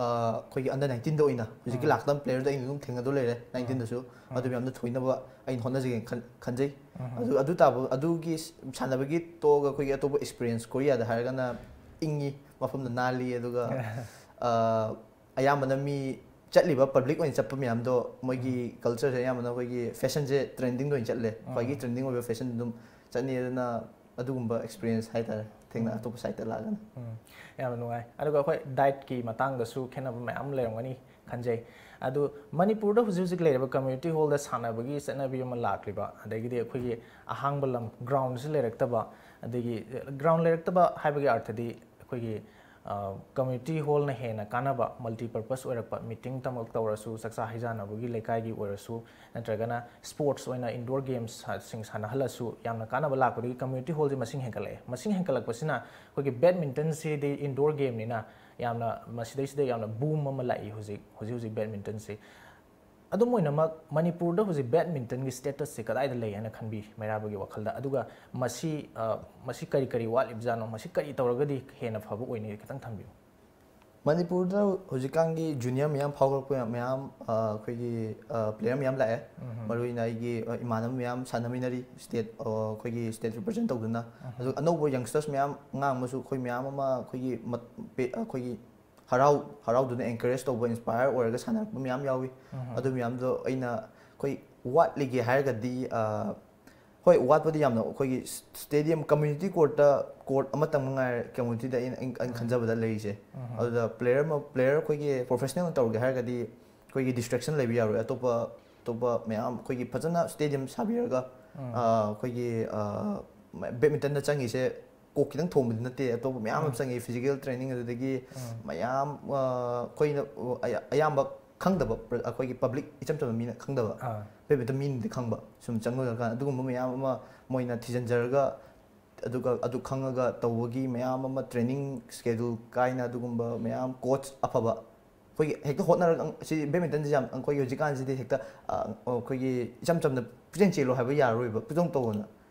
ꯑꯩꯈꯣꯏꯒꯤ ꯑꯟꯗꯔ ꯅꯥꯏꯟꯇꯤꯟꯗ ꯑꯣꯏꯅ ꯍꯧꯖꯤꯛꯀꯤ ꯂꯥꯛꯀꯗꯕ ꯄ꯭ꯂꯦꯌꯔꯗ ꯑꯩꯅ ꯑꯗꯨꯝ ꯊꯦꯡꯅꯗꯧ ꯂꯩꯔꯦ, ꯅꯥꯏꯟꯇꯤꯟꯗꯁꯨ꯫ ꯑꯗꯨ ꯃꯌꯥꯝꯗꯣ ꯊꯣꯏꯅꯕ ꯑꯩꯅ ꯍꯣꯠꯅꯖꯒꯦꯅ ꯈꯟꯖꯩ꯫ ꯑꯗꯨ ꯑꯗꯨ ꯇꯥꯕ ꯑꯗꯨꯒꯤ ꯁꯥꯟꯅꯕꯒꯤ ꯇꯣꯛꯑꯒ ꯑꯩꯈꯣꯏꯒꯤ ꯑꯇꯣꯞꯄ ꯑꯦꯛꯁꯄꯤꯔꯤꯌꯦꯟꯁ, ꯀꯣꯔꯤꯌꯥꯗ ꯍꯥꯏꯔꯒꯅ ꯏꯪꯉꯤ, ꯃꯐꯝꯗꯣ ꯅꯥꯜꯂꯤ, ꯑꯗꯨꯒ ꯑꯌꯥꯝꯕꯅ ꯃꯤ ꯆꯠꯂꯤꯕ ꯄꯕ꯭ꯂꯤꯛ ꯑꯣꯏꯅ ꯆꯠꯄ ꯃꯌꯥꯝꯗꯣ ꯃꯣꯏꯒꯤ ꯀꯜꯆꯔꯁꯦ ꯑꯌꯥꯝꯕꯅ ꯑꯩꯈꯣꯏꯒꯤ ꯐꯦꯁꯟꯁꯦ ꯇ꯭ꯔꯦꯟꯗꯤꯡꯗ ꯑꯣꯏꯅ ꯆꯠꯂꯦ꯫ ꯈ꯭ꯋꯥꯏꯒꯤ ꯇ꯭ꯔꯦꯟꯗꯤꯡ ꯑꯣꯏꯕ ꯐꯦꯁꯟ ꯑꯗꯨꯝ ꯆꯠꯅꯤ꯫ ꯑꯗꯨꯅ ꯑꯗꯨꯒꯨꯝꯕ ꯑꯦꯛꯁꯄꯤꯔꯤꯌꯦꯟꯁ ꯍꯥꯏꯇꯥꯔꯦ, ꯊꯦꯡꯅ ꯑꯇꯣꯞꯄ ꯁꯥꯏꯠꯇ ꯂꯥꯛꯑꯒꯅ꯫ ꯌꯥꯝꯅ ꯅꯨꯡꯉꯥꯏ꯫ ꯑꯗꯨꯒ ꯑꯩꯈꯣꯏ ꯗꯥꯏꯠꯀꯤ ꯃꯇꯥꯡꯗꯁꯨ ꯈꯦꯠꯅꯕ ꯃꯌꯥꯝ ꯂꯩꯔꯝꯒꯅꯤ ꯈꯟꯖꯩ꯫ ꯑꯗꯨ ꯃꯅꯤꯄꯨꯔꯗ ꯍꯧꯖꯤꯛ ꯍꯧꯖꯤꯛ ꯂꯩꯔꯤꯕ ꯀꯝꯃ꯭ꯌꯨꯅꯤꯇꯤ ꯍꯣꯜꯗ ꯁꯥꯟꯅꯕꯒꯤ ꯆꯠꯅꯕꯤ ꯑꯃ ꯂꯥꯛꯂꯤꯕ, ꯑꯗꯒꯤꯗꯤ ꯑꯩꯈꯣꯏꯒꯤ ꯑꯍꯥꯡꯕ ꯂꯝ, ꯒ꯭ꯔꯥꯎꯟꯁꯤ ꯂꯩꯔꯛꯇꯕ, ꯑꯗꯒꯤ ꯒ꯭ꯔꯥꯎꯟ ꯂꯩꯔꯛꯇꯕ ꯍꯥꯏꯕꯒꯤ ꯑꯥꯔꯊꯗꯤ ꯑꯩꯈꯣꯏꯒꯤ ꯀꯝꯃ꯭ꯌꯨꯅꯤꯇꯤ ꯍꯣꯜꯅ ꯍꯦꯟꯅ ꯀꯥꯟꯅꯕ, ꯃꯜꯇꯤ ꯄꯔꯄꯁ ꯑꯣꯏꯔꯛꯄ, ꯃꯤꯇꯤꯡ ꯇꯧꯔꯁꯨ, ꯆꯥꯛꯆꯥ ꯍꯩꯖꯥꯟꯅꯕꯒꯤ ꯂꯩꯀꯥꯏꯒꯤ ꯑꯣꯏꯔꯁꯨ, ꯅꯠꯇ꯭ꯔꯒꯅ ꯁ꯭ꯄꯣꯔꯠꯁ ꯑꯣꯏꯅ ꯏꯟꯗꯣꯔ ꯒꯦꯝꯁꯁꯤꯡ ꯁꯥꯟꯅꯍꯜꯂꯁꯨ ꯌꯥꯝꯅ ꯀꯥꯟꯅꯕ ꯂꯥꯛꯄꯗꯒꯤ ꯀꯝꯃ꯭ꯌꯨꯅꯤꯇꯤ ꯍꯣꯜꯁꯦ ꯃꯁꯤꯡ ꯍꯦꯟꯒꯠꯂꯛꯑꯦ꯫ ꯃꯁꯤꯡ ꯍꯦꯟꯒꯠꯂꯛꯄꯁꯤꯅ ꯑꯩꯈꯣꯏꯒꯤ ꯕꯦꯗꯃꯤꯟꯇꯟꯁꯤꯗꯤ ꯏꯟꯗꯣꯔ ꯒꯦꯝꯅꯤꯅ ꯌꯥꯝꯅ ꯃꯁꯤꯗꯩꯁꯤꯗ ꯌꯥꯝꯅ ꯕꯨꯝ ꯑꯃ ꯂꯥꯛꯏ ꯍꯧꯖꯤꯛ, ꯍꯧꯖꯤꯛ ꯍꯧꯖꯤꯛ ꯕꯦꯗꯃꯤꯟꯇꯟꯁꯤ꯫ ꯑꯗꯨꯝ ꯑꯣꯏꯅꯃꯛ ꯃꯅꯤꯄꯨꯔꯗ ꯍꯧꯖꯤꯛ ꯕꯦꯗꯃꯤꯟꯇꯟꯒꯤ ꯁ꯭ꯇꯦꯇꯁꯁꯦ ꯀꯗꯥꯏꯗ ꯂꯩ ꯍꯥꯏꯅ ꯈꯟꯕꯤ ꯃꯩꯔꯥꯕꯒꯤ ꯋꯥꯈꯜꯗ? ꯑꯗꯨꯒ ꯃꯁꯤ, ꯃꯁꯤ ꯀꯔꯤ ꯀꯔꯤ ꯋꯥꯠꯂꯤꯕꯖꯥꯠꯅꯣ? ꯃꯁꯤ ꯀꯔꯤ ꯇꯧꯔꯒꯗꯤ ꯍꯦꯟꯅ ꯐꯕ ꯑꯣꯏꯅꯤ? ꯈꯤꯇꯪ ꯊꯝꯕꯤꯌꯨ꯫ ꯃꯅꯤꯄꯨꯔꯗ ꯍꯧꯖꯤꯛꯀꯥꯟꯒꯤ ꯖꯨꯅꯤꯌꯔ ꯃꯌꯥꯝ ꯐꯥꯎꯒꯠꯂꯛꯄ ꯃꯌꯥꯝ, ꯑ, ꯑꯩꯈꯣꯏꯒꯤ, ꯑ, ꯄ꯭ꯂꯦꯌꯔ ꯃꯌꯥꯝ ꯂꯥꯛꯑꯦ꯫ ꯎꯝ꯫ ꯃꯔꯨꯑꯣꯏꯅ ꯑꯩꯒꯤ, ꯑ, ꯏꯃꯥꯟꯅꯕ ꯃꯌꯥꯝ ꯁꯥꯟꯅꯃꯤꯟꯅꯔꯤ, ꯁ꯭ꯇꯦꯠ, ꯑ, ꯑꯩꯈꯣꯏꯒꯤ ꯁ꯭ꯇꯦꯠ ꯔꯤꯄ꯭ꯔꯖꯦꯟ ꯇꯧꯗꯨꯅ꯫ ꯎꯝ꯫ ꯑꯗꯨꯒ ꯑꯅꯧꯕ ꯌꯪꯁꯇꯔꯁ ꯃꯌꯥꯝ, ꯑꯉꯥꯡ ꯑꯃꯁꯨ ꯑꯩꯈꯣꯏ ꯃꯌꯥꯝ ꯑꯃ ꯑꯩꯈꯣꯏꯒꯤ ꯃꯠ-, ꯄꯦ-, ꯑꯩꯈꯣꯏꯒꯤ ꯍꯔꯥꯎ ꯍꯔꯥꯎꯗꯨꯅ ꯑꯦꯟꯀꯔꯦꯖ ꯇꯧꯕ, ꯏꯟꯁꯄꯥꯌꯔ ꯑꯣꯏꯔꯒ ꯁꯥꯟꯅꯔꯛꯄ ꯃꯌꯥꯝ ꯌꯥꯎꯏ꯫ ꯎꯝ꯫ ꯑꯗꯨ ꯃꯌꯥꯝꯗꯣ ꯑꯩꯅ ꯑꯩꯈꯣꯏ ꯋꯥꯠꯂꯤꯒꯦ ꯍꯥꯏꯔꯒꯗꯤ, ꯑ, ꯍꯣꯏ, ꯋꯥꯠꯄꯗꯤ ꯌꯥꯝꯅ ꯑꯩꯈꯣꯏꯒꯤ ꯁ꯭ꯇꯦꯗꯤꯌꯝ, ꯀꯝꯃ꯭ꯌꯨꯅꯤꯇꯤ ꯀꯣꯔꯠꯇ, ꯀꯣꯔꯠ ꯑꯃꯇꯪ ꯃꯉꯥꯏꯔꯦ ꯀꯝꯃ꯭ꯌꯨꯅꯤꯇꯤꯗ ꯑꯩꯅ, ꯑꯩꯅ, ꯑꯩꯅ ꯎꯝ꯫ ꯈꯟꯖꯕꯗ ꯂꯩꯔꯤꯁꯦ꯫ ꯎꯝ꯫ ꯑꯗꯨꯗ ꯄ꯭ꯂꯦꯌꯔ ꯑꯃ, ꯄ꯭ꯂꯦꯌꯔ ꯑꯩꯈꯣꯏꯒꯤ ꯄ꯭ꯔꯣꯐꯦꯁꯅꯦꯜ ꯇꯧꯔꯒꯦ ꯍꯥꯏꯔꯒꯗꯤ ꯑꯩꯈꯣꯏꯒꯤ ꯗꯤꯁꯇ꯭ꯔꯦꯛꯁꯟ ꯂꯩꯕ ꯌꯥꯔꯣꯏ꯫ ꯑꯇꯣꯞꯄ, ꯑꯇꯣꯞꯄ ꯃꯌꯥꯝ ꯑꯩꯈꯣꯏꯒꯤ ꯐꯖꯅ ꯁ꯭ꯇꯦꯗꯤꯌꯝ ꯁꯥꯕꯤꯔꯒ, ꯎꯝ꯫ ꯑ, ꯑꯩꯈꯣꯏꯒꯤ, ꯑ, ꯕꯦꯗꯃꯤꯟꯇꯟꯗ ꯆꯪꯉꯤꯁꯦ ꯀꯣꯛ ꯈꯤꯇꯪ ꯊꯣꯡꯕꯗꯤ ꯅꯠꯇꯦ, ꯑꯇꯣꯞꯄ ꯃꯌꯥꯝ ꯑꯃ ꯎꯝ꯫ ꯆꯪꯉꯤ, ꯐꯤꯖꯤꯀꯦꯜ ꯇ꯭ꯔꯦꯅꯤꯡ, ꯑꯗꯨꯗꯒꯤ ꯎꯝ꯫ ꯃꯌꯥꯝ, ꯑ, ꯑꯩꯈꯣꯏꯅ, ꯑ, ꯑꯌꯥ-, ꯑꯌꯥꯝꯕ ꯈꯪꯗꯕ, ꯄ꯭ꯔ-, ꯑꯩꯈꯣꯏꯒꯤ ꯄꯕ꯭ꯂꯤꯛ ꯏꯆꯝ ꯆꯝꯕ ꯃꯤꯅ ꯈꯪꯗꯕ, ꯑꯥ꯫ ꯕꯦꯗꯃꯤꯟꯇꯟ ꯃꯤꯅꯗꯤ ꯈꯪꯕ, ꯁꯨꯝ ꯆꯪꯉꯒ ꯑꯗꯨꯒꯨꯝꯕ ꯃꯌꯥꯝ ꯑꯃ ꯃꯣꯏꯅ ꯊꯤꯖꯤꯟꯖꯔꯒ, ꯑꯗꯨꯒ ꯑꯗꯨ ꯈꯪꯉꯒ ꯇꯧꯕꯒꯤ ꯃꯌꯥꯝ ꯑꯃ, ꯇ꯭ꯔꯦꯅꯤꯡ ꯁ꯭ꯀꯦꯗꯨꯜ ꯀꯥꯏꯅ ꯑꯗꯨꯒꯨꯝꯕ ꯃꯌꯥꯝ, ꯀꯣꯆ ꯑꯐꯕ, ꯑꯩꯈꯣꯏꯒꯤ ꯍꯦꯛꯇ ꯍꯣꯠꯅꯔꯒ, ꯁꯤ ꯕꯦꯗꯃꯤꯟꯇꯟꯁꯤ ꯌꯥꯝ, ꯑꯩꯈꯣꯏꯒꯤ ꯍꯧꯖꯤꯛꯀꯥꯟꯁꯤꯗꯤ ꯍꯦꯛꯇ, ꯑ, ꯑꯩꯈꯣꯏꯒꯤ ꯏꯆꯝ ꯆꯝꯅ ꯄꯨꯆꯦꯟ ꯆꯦꯜꯂꯣ ꯍꯥꯏꯕ ꯌꯥꯔꯔꯣꯏꯕ, ꯄꯨꯆꯣꯡ ꯇꯧꯑꯣꯅ꯫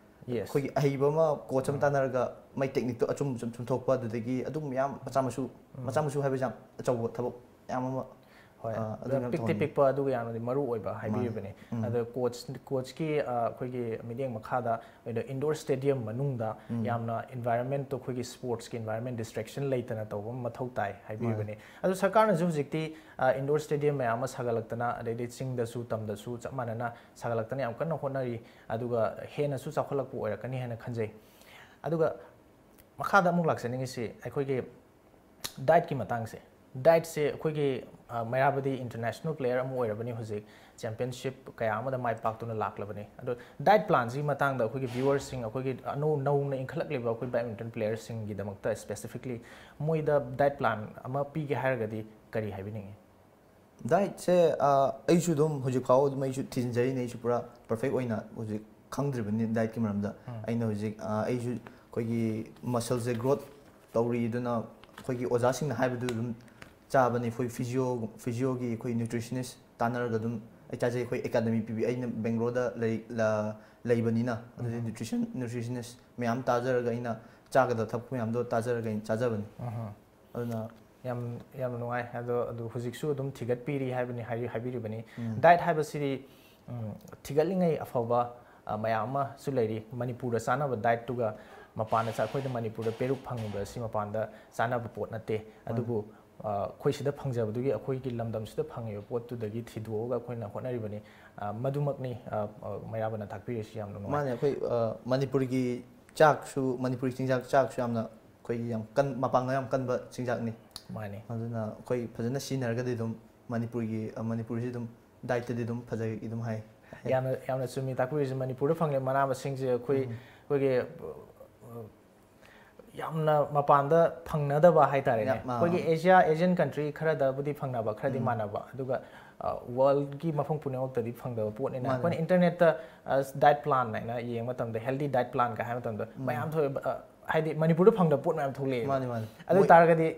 Yes. ꯑꯩꯈꯣꯏꯒꯤ ꯑꯍꯩꯕ ꯑꯃ, ꯀꯣꯆ ꯑꯃ ꯑꯥ꯫ ꯇꯥꯟꯅꯔꯒ ꯃꯥꯏ ꯇꯦꯛꯅꯤꯛꯇꯣ ꯑꯆꯨꯝ ꯆꯨꯝ ꯆꯨꯝꯊꯣꯛꯄ, ꯑꯗꯨꯗꯒꯤ ꯑꯗꯨꯝ ꯃꯌꯥꯝ ꯃꯆꯥ ꯃꯁꯨ, ꯎꯝ꯫ ꯃꯆꯥ ꯃꯁꯨ ꯍꯥꯏꯕꯁꯦ ꯌꯥꯝ ꯑꯆꯧꯕ ꯊꯕꯛ ꯃꯌꯥꯝ ꯑꯃ, ꯍꯣꯏ꯫ ꯑ, ꯑꯗꯨ ꯑꯗ ꯃꯌꯥꯝ ꯄꯤꯛꯇꯤ ꯇꯧꯍꯟꯅꯤꯡꯉꯤ꯫ ꯄꯤꯛꯄ, ꯑꯗꯨꯒ ꯌꯥꯝꯅꯗꯤ ꯃꯔꯨ ꯑꯣꯏꯕ ꯃꯥꯅꯦ꯫ ꯍꯥꯏꯕꯤꯔꯤꯕꯅꯤ꯫ ꯎꯝ꯫ ꯑꯗꯣ ꯀꯣꯆ, ꯀꯣꯆꯀꯤ, ꯑ, ꯑꯩꯈꯣꯏꯒꯤ ꯃꯤꯠꯌꯦꯡ ꯃꯈꯥꯗ ꯑꯗꯣ ꯏꯟꯗꯣꯔ ꯁ꯭ꯇꯦꯗꯤꯌꯝ ꯃꯅꯨꯡꯗ ꯎꯝ꯫ ꯌꯥꯝꯅ ꯏꯟꯚꯥꯏꯔꯟꯃꯦꯟꯠꯇꯣ, ꯑꯩꯈꯣꯏꯒꯤ ꯁ꯭ꯄꯣꯔꯠꯁꯀꯤ ꯏꯟꯚꯥꯏꯔꯟꯃꯦꯟꯠ, ꯗꯤꯁꯇ꯭ꯔꯦꯛꯁꯟ ꯂꯩꯇꯅ ꯇꯧꯕ ꯑꯃ ꯃꯊꯧ ꯇꯥꯏ ꯍꯥꯏꯕꯤꯔꯤꯕꯅꯤ꯫ ꯃꯥꯅꯦ꯫ ꯑꯗꯣ ꯁꯔꯀꯥꯔꯅꯁꯨ ꯍꯧꯖꯤꯛꯇꯤ, ꯑ, ꯏꯟꯗꯣꯔ ꯁ꯭ꯇꯦꯗꯤꯌꯝ ꯃꯌꯥꯝ ꯑꯃ ꯁꯥꯒꯠꯂꯛꯇꯅ, ꯑꯗꯩꯗꯤ ꯆꯤꯡꯗꯁꯨ ꯇꯝꯗꯁꯨ ꯆꯞ ꯃꯥꯟꯅꯅ ꯁꯥꯒꯠꯂꯛꯇꯅ ꯌꯥꯝ ꯀꯟꯅ ꯍꯣꯠꯅꯔꯤ꯫ ꯑꯗꯨꯒ ꯍꯦꯟꯅꯁꯨ ꯆꯥꯎꯈꯠꯂꯛꯄ ꯑꯣꯏꯔꯛꯀꯅꯤ ꯍꯥꯏꯅ ꯈꯟꯖꯩ꯫ ꯑꯗꯨꯒ ꯃꯈꯥꯗ ꯑꯃꯨꯛ ꯂꯥꯛꯆꯅꯤꯡꯉꯤꯁꯤ ꯑꯩꯈꯣꯏꯒꯤ ꯗꯥꯏꯠꯀꯤ ꯃꯇꯥꯡꯁꯦ꯫ ꯗꯥꯏꯠꯁꯦ ꯑꯩꯈꯣꯏꯒꯤ, ꯑ, ꯃꯩꯔꯥꯕꯗꯤ ꯏꯟꯇꯔꯅꯦꯁꯅꯦꯜ ꯄ꯭ꯂꯦꯌꯔ ꯑꯃ ꯑꯣꯏꯔꯕꯅꯤ ꯍꯧꯖꯤꯛ꯫ ꯆꯦꯝꯄꯤꯌꯟꯁꯤꯞ ꯀꯌꯥ ꯑꯃꯗ ꯃꯥꯏ ꯄꯥꯛꯇꯨꯅ ꯂꯥꯛꯂꯕꯅꯤ꯫ ꯑꯗꯣ ꯗꯥꯏꯠ ꯄ꯭ꯂꯥꯟꯁꯤꯒꯤ ꯃꯇꯥꯡꯗ ꯑꯩꯈꯣꯏꯒꯤ ꯚ꯭ꯌꯨꯋꯔꯁꯤꯡ, ꯑꯩꯈꯣꯏꯒꯤ ꯑꯅꯧ-, ꯅꯧꯅ ꯏꯟꯈꯠꯂꯛꯂꯤꯕ ꯑꯩꯈꯣꯏ ꯕꯦꯗꯃꯤꯟꯇꯟ ꯄ꯭ꯂꯦꯌꯔꯁꯤꯡꯒꯤꯗꯃꯛꯇ ꯁ꯭ꯄꯦꯁꯤꯐꯤꯛꯂꯤ ꯃꯣꯏꯗ ꯗꯥꯏꯠ ꯄ꯭ꯂꯥꯟ ꯑꯃ ꯄꯤꯒꯦ ꯍꯥꯏꯔꯒꯗꯤ ꯀꯔꯤ ꯍꯥꯏꯕꯤꯅꯤꯡꯉꯤ? ꯗꯥꯏꯠꯁꯦ, ꯑ, ꯑꯩꯁꯨ ꯑꯗꯨꯝ ꯍꯧꯖꯤꯛ ꯐꯥꯎꯕ ꯑꯗꯨꯝ ꯑꯩꯁꯨ ꯊꯤꯖꯤꯟꯖꯔꯤꯅꯦ꯫ ꯑꯩꯁꯨ ꯄꯨꯔꯥ ꯄꯔꯐꯦꯛ ꯑꯣꯏꯅ ꯍꯧꯖꯤꯛ ꯈꯪꯗ꯭ꯔꯤꯕꯅꯤ ꯗꯥꯏꯠꯀꯤ ꯃꯔꯝꯗ꯫ ꯎꯝ꯫ ꯑꯩꯅ ꯍꯧꯖꯤꯛ, ꯑ, ꯑꯩꯁꯨ ꯑꯩꯈꯣꯏꯒꯤ ꯃꯁꯜꯁꯦ ꯒ꯭ꯔꯣꯠ ꯇꯧꯔꯤ, ꯑꯗꯨꯅ ꯑꯩꯈꯣꯏꯒꯤ ꯑꯣꯖꯥꯁꯤꯡꯅ ꯍꯥꯏꯕꯗꯨ ꯑꯗꯨꯝ ꯆꯥꯕꯅꯤ꯫ ꯑꯩꯈꯣꯏ ꯐꯤꯖꯤꯌꯣ-, ꯐꯤꯖꯤꯌꯣꯒꯤ ꯑꯩꯈꯣꯏ ꯅ꯭ꯌꯨꯇ꯭ꯔꯤꯁꯅꯤꯁ ꯇꯥꯟꯅꯔꯒ ꯑꯗꯨꯝ ꯑꯩ ꯆꯥꯖꯩ꯫ ꯑꯩꯈꯣꯏ ꯑꯦꯀꯥꯗꯃꯤ ꯄꯤꯕꯤ, ꯑꯩꯅ ꯕꯦꯡꯒ꯭ꯂꯣꯔꯗ ꯂꯩ-, ꯂ-, ꯂꯩꯕꯅꯤꯅ, ꯑꯗꯨꯗꯤ ꯎꯝ꯫ ꯅ꯭ꯌꯨꯇ꯭ꯔꯤꯁꯟ, ꯅ꯭ꯌꯨꯇ꯭ꯔꯤꯁꯅꯤꯁ ꯃꯌꯥꯝ ꯇꯥꯖꯔꯒ ꯑꯩꯅ ꯆꯥꯒꯗꯕ ꯊꯛꯄ ꯃꯌꯥꯝꯗꯣ ꯇꯥꯖꯔꯒ ꯑꯩꯅ ꯆꯥꯖꯕꯅꯤ꯫ ꯎꯝ꯫ ꯑꯗꯨꯅ ꯌꯥꯝ ꯌꯥꯝ ꯅꯨꯡꯉꯥꯏ꯫ ꯑꯗꯣ ꯑꯗꯨ ꯍꯧꯖꯤꯛꯁꯨ ꯑꯗꯨꯝ ꯊꯤꯒꯠꯄꯤꯔꯤ ꯍꯥꯏꯕꯅꯤ, ꯍꯥꯏ- ꯍꯥꯏꯕꯤꯔꯤꯕꯅꯤ꯫ ꯗꯥꯏꯠ ꯍꯥꯏꯕꯁꯤꯗꯤ, ꯎꯝ, ꯊꯤꯒꯠꯂꯤꯉꯩ ꯑꯐꯕ, ꯑ, ꯃꯌꯥꯝ ꯑꯃꯁꯨ ꯂꯩꯔꯤ꯫ ꯃꯅꯤꯄꯨꯔꯗ ꯆꯥꯅꯕ ꯗꯥꯏꯠꯇꯨꯒ ꯃꯄꯥꯟꯗ ꯆꯥ-, ꯑꯩꯈꯣꯏꯗ ꯃꯅꯤꯄꯨꯔꯗ ꯄꯦꯔꯨꯛ ꯐꯪꯉꯤꯕ ꯑꯁꯤ ꯃꯄꯥꯟꯗ ꯆꯥꯅꯕ ꯄꯣꯠ ꯅꯠꯇꯦ꯫ ꯑꯗꯨꯕꯨ, ꯑ, ꯑꯩꯈꯣꯏ ꯁꯤꯗ ꯐꯪꯖꯕꯗꯨꯒꯤ ꯑꯩꯈꯣꯏꯒꯤ ꯂꯝꯗꯝꯁꯤꯗ ꯐꯪꯉꯤꯕ ꯄꯣꯠꯇꯨꯗꯒꯤ ꯊꯤꯗꯣꯛꯑꯒ ꯑꯩꯈꯣꯏꯅ ꯍꯣꯠꯅꯔꯤꯕꯅꯤ꯫ ꯑ, ꯃꯗꯨꯃꯛꯅꯤ, ꯑ, ꯑ, ꯃꯩꯔꯥꯕꯅ ꯇꯥꯛꯄꯤꯔꯤꯁꯤ꯫ ꯌꯥꯝꯅ ꯅꯨꯡꯉꯥꯏ꯫ ꯃꯥꯅꯦ, ꯑꯩꯈꯣꯏ, ꯑ, ꯃꯅꯤꯄꯨꯔꯒꯤ ꯆꯥꯛꯁꯨ, ꯃꯅꯤꯄꯨꯔꯤ ꯆꯤꯟꯖꯥꯛ ꯆꯥꯛꯁꯨ ꯌꯥꯝꯅ ꯑꯩꯈꯣꯏꯒꯤ ꯌꯥꯝ ꯀꯟ-, ꯃꯄꯥꯡꯒꯜ ꯌꯥꯝ ꯀꯟꯕ ꯆꯤꯟꯖꯥꯛꯅꯤ꯫ ꯃꯥꯅꯤ꯫ ꯑꯗꯨꯅ ꯑꯩꯈꯣꯏ ꯐꯖꯅ ꯁꯤꯖꯤꯟꯅꯔꯒꯗꯤ ꯑꯗꯨꯝ ꯃꯅꯤꯄꯨꯔꯒꯤ, ꯑ, ꯃꯅꯤꯄꯨꯔꯁꯤ ꯑꯗꯨꯝ ꯗꯥꯏꯠꯇꯗꯤ ꯑꯗꯨꯝ ꯐꯖꯩ ꯑꯗꯨꯝ ꯍꯥꯏ꯫ ꯌꯥꯝꯅ, ꯌꯥꯝꯅ ꯆꯨꯝꯃꯤ ꯇꯥꯛꯄꯤꯔꯤꯁꯦ꯫ ꯃꯅꯤꯄꯨꯔꯗ ꯐꯪꯂꯤꯕ ꯃꯅꯥ ꯃꯁꯤꯡꯁꯦ ꯑꯩꯈꯣꯏ, ꯎꯝ꯫ ꯑꯩꯈꯣꯏꯒꯤ, ꯑ, ꯌꯥꯝꯅ ꯃꯄꯥꯟꯗ ꯐꯪꯅꯗꯕ ꯍꯥꯏꯇꯥꯔꯦꯅꯦ꯫ ꯌꯥꯝ, ꯑꯥ꯫ ꯑꯩꯈꯣꯏꯒꯤ ꯑꯦꯁꯤꯌꯥ, ꯑꯦꯁꯤꯌꯟ ꯀꯟꯇ꯭ꯔꯤ ꯈꯔꯗꯕꯨꯗꯤ ꯐꯪꯅꯕ, ꯈꯔꯗꯤ ꯎꯝ꯫ ꯃꯥꯟꯅꯕ, ꯑꯗꯨꯒ, ꯑ, ꯋꯥꯔꯜꯒꯤ ꯃꯐꯝ ꯄꯨꯝꯅꯃꯛꯇꯗꯤ ꯐꯪꯗꯕ ꯄꯣꯠꯅꯤꯅ ꯃꯥꯅꯦ꯫ ꯑꯩꯈꯣꯏꯅ ꯏꯟꯇꯔꯅꯦꯠꯇ, ꯑ, ꯗꯥꯏꯠ ꯄ꯭ꯂꯥꯟ ꯍꯥꯏꯅ ꯌꯦꯡꯕ ꯃꯇꯝꯗ, ꯍꯦꯜꯗꯤ ꯗꯥꯏꯠ ꯄ꯭ꯂꯥꯟꯒ ꯍꯥꯏꯕ ꯃꯇꯝꯗ ꯎꯝ꯫ ꯃꯌꯥꯝ ꯊꯣꯛꯑꯦꯕ, ꯑ, ꯍꯥꯏꯗꯤ ꯃꯅꯤꯄꯨꯔꯗ ꯐꯪꯗꯕ ꯄꯣꯠ ꯃꯌꯥꯝ ꯊꯣꯛꯂꯛꯑꯦꯕ꯫ ꯃꯥꯅꯦ, ꯃꯥꯅꯦ꯫ ꯑꯗꯨ ꯃꯣꯏ ꯑꯣꯏꯇꯥꯔꯒꯗꯤ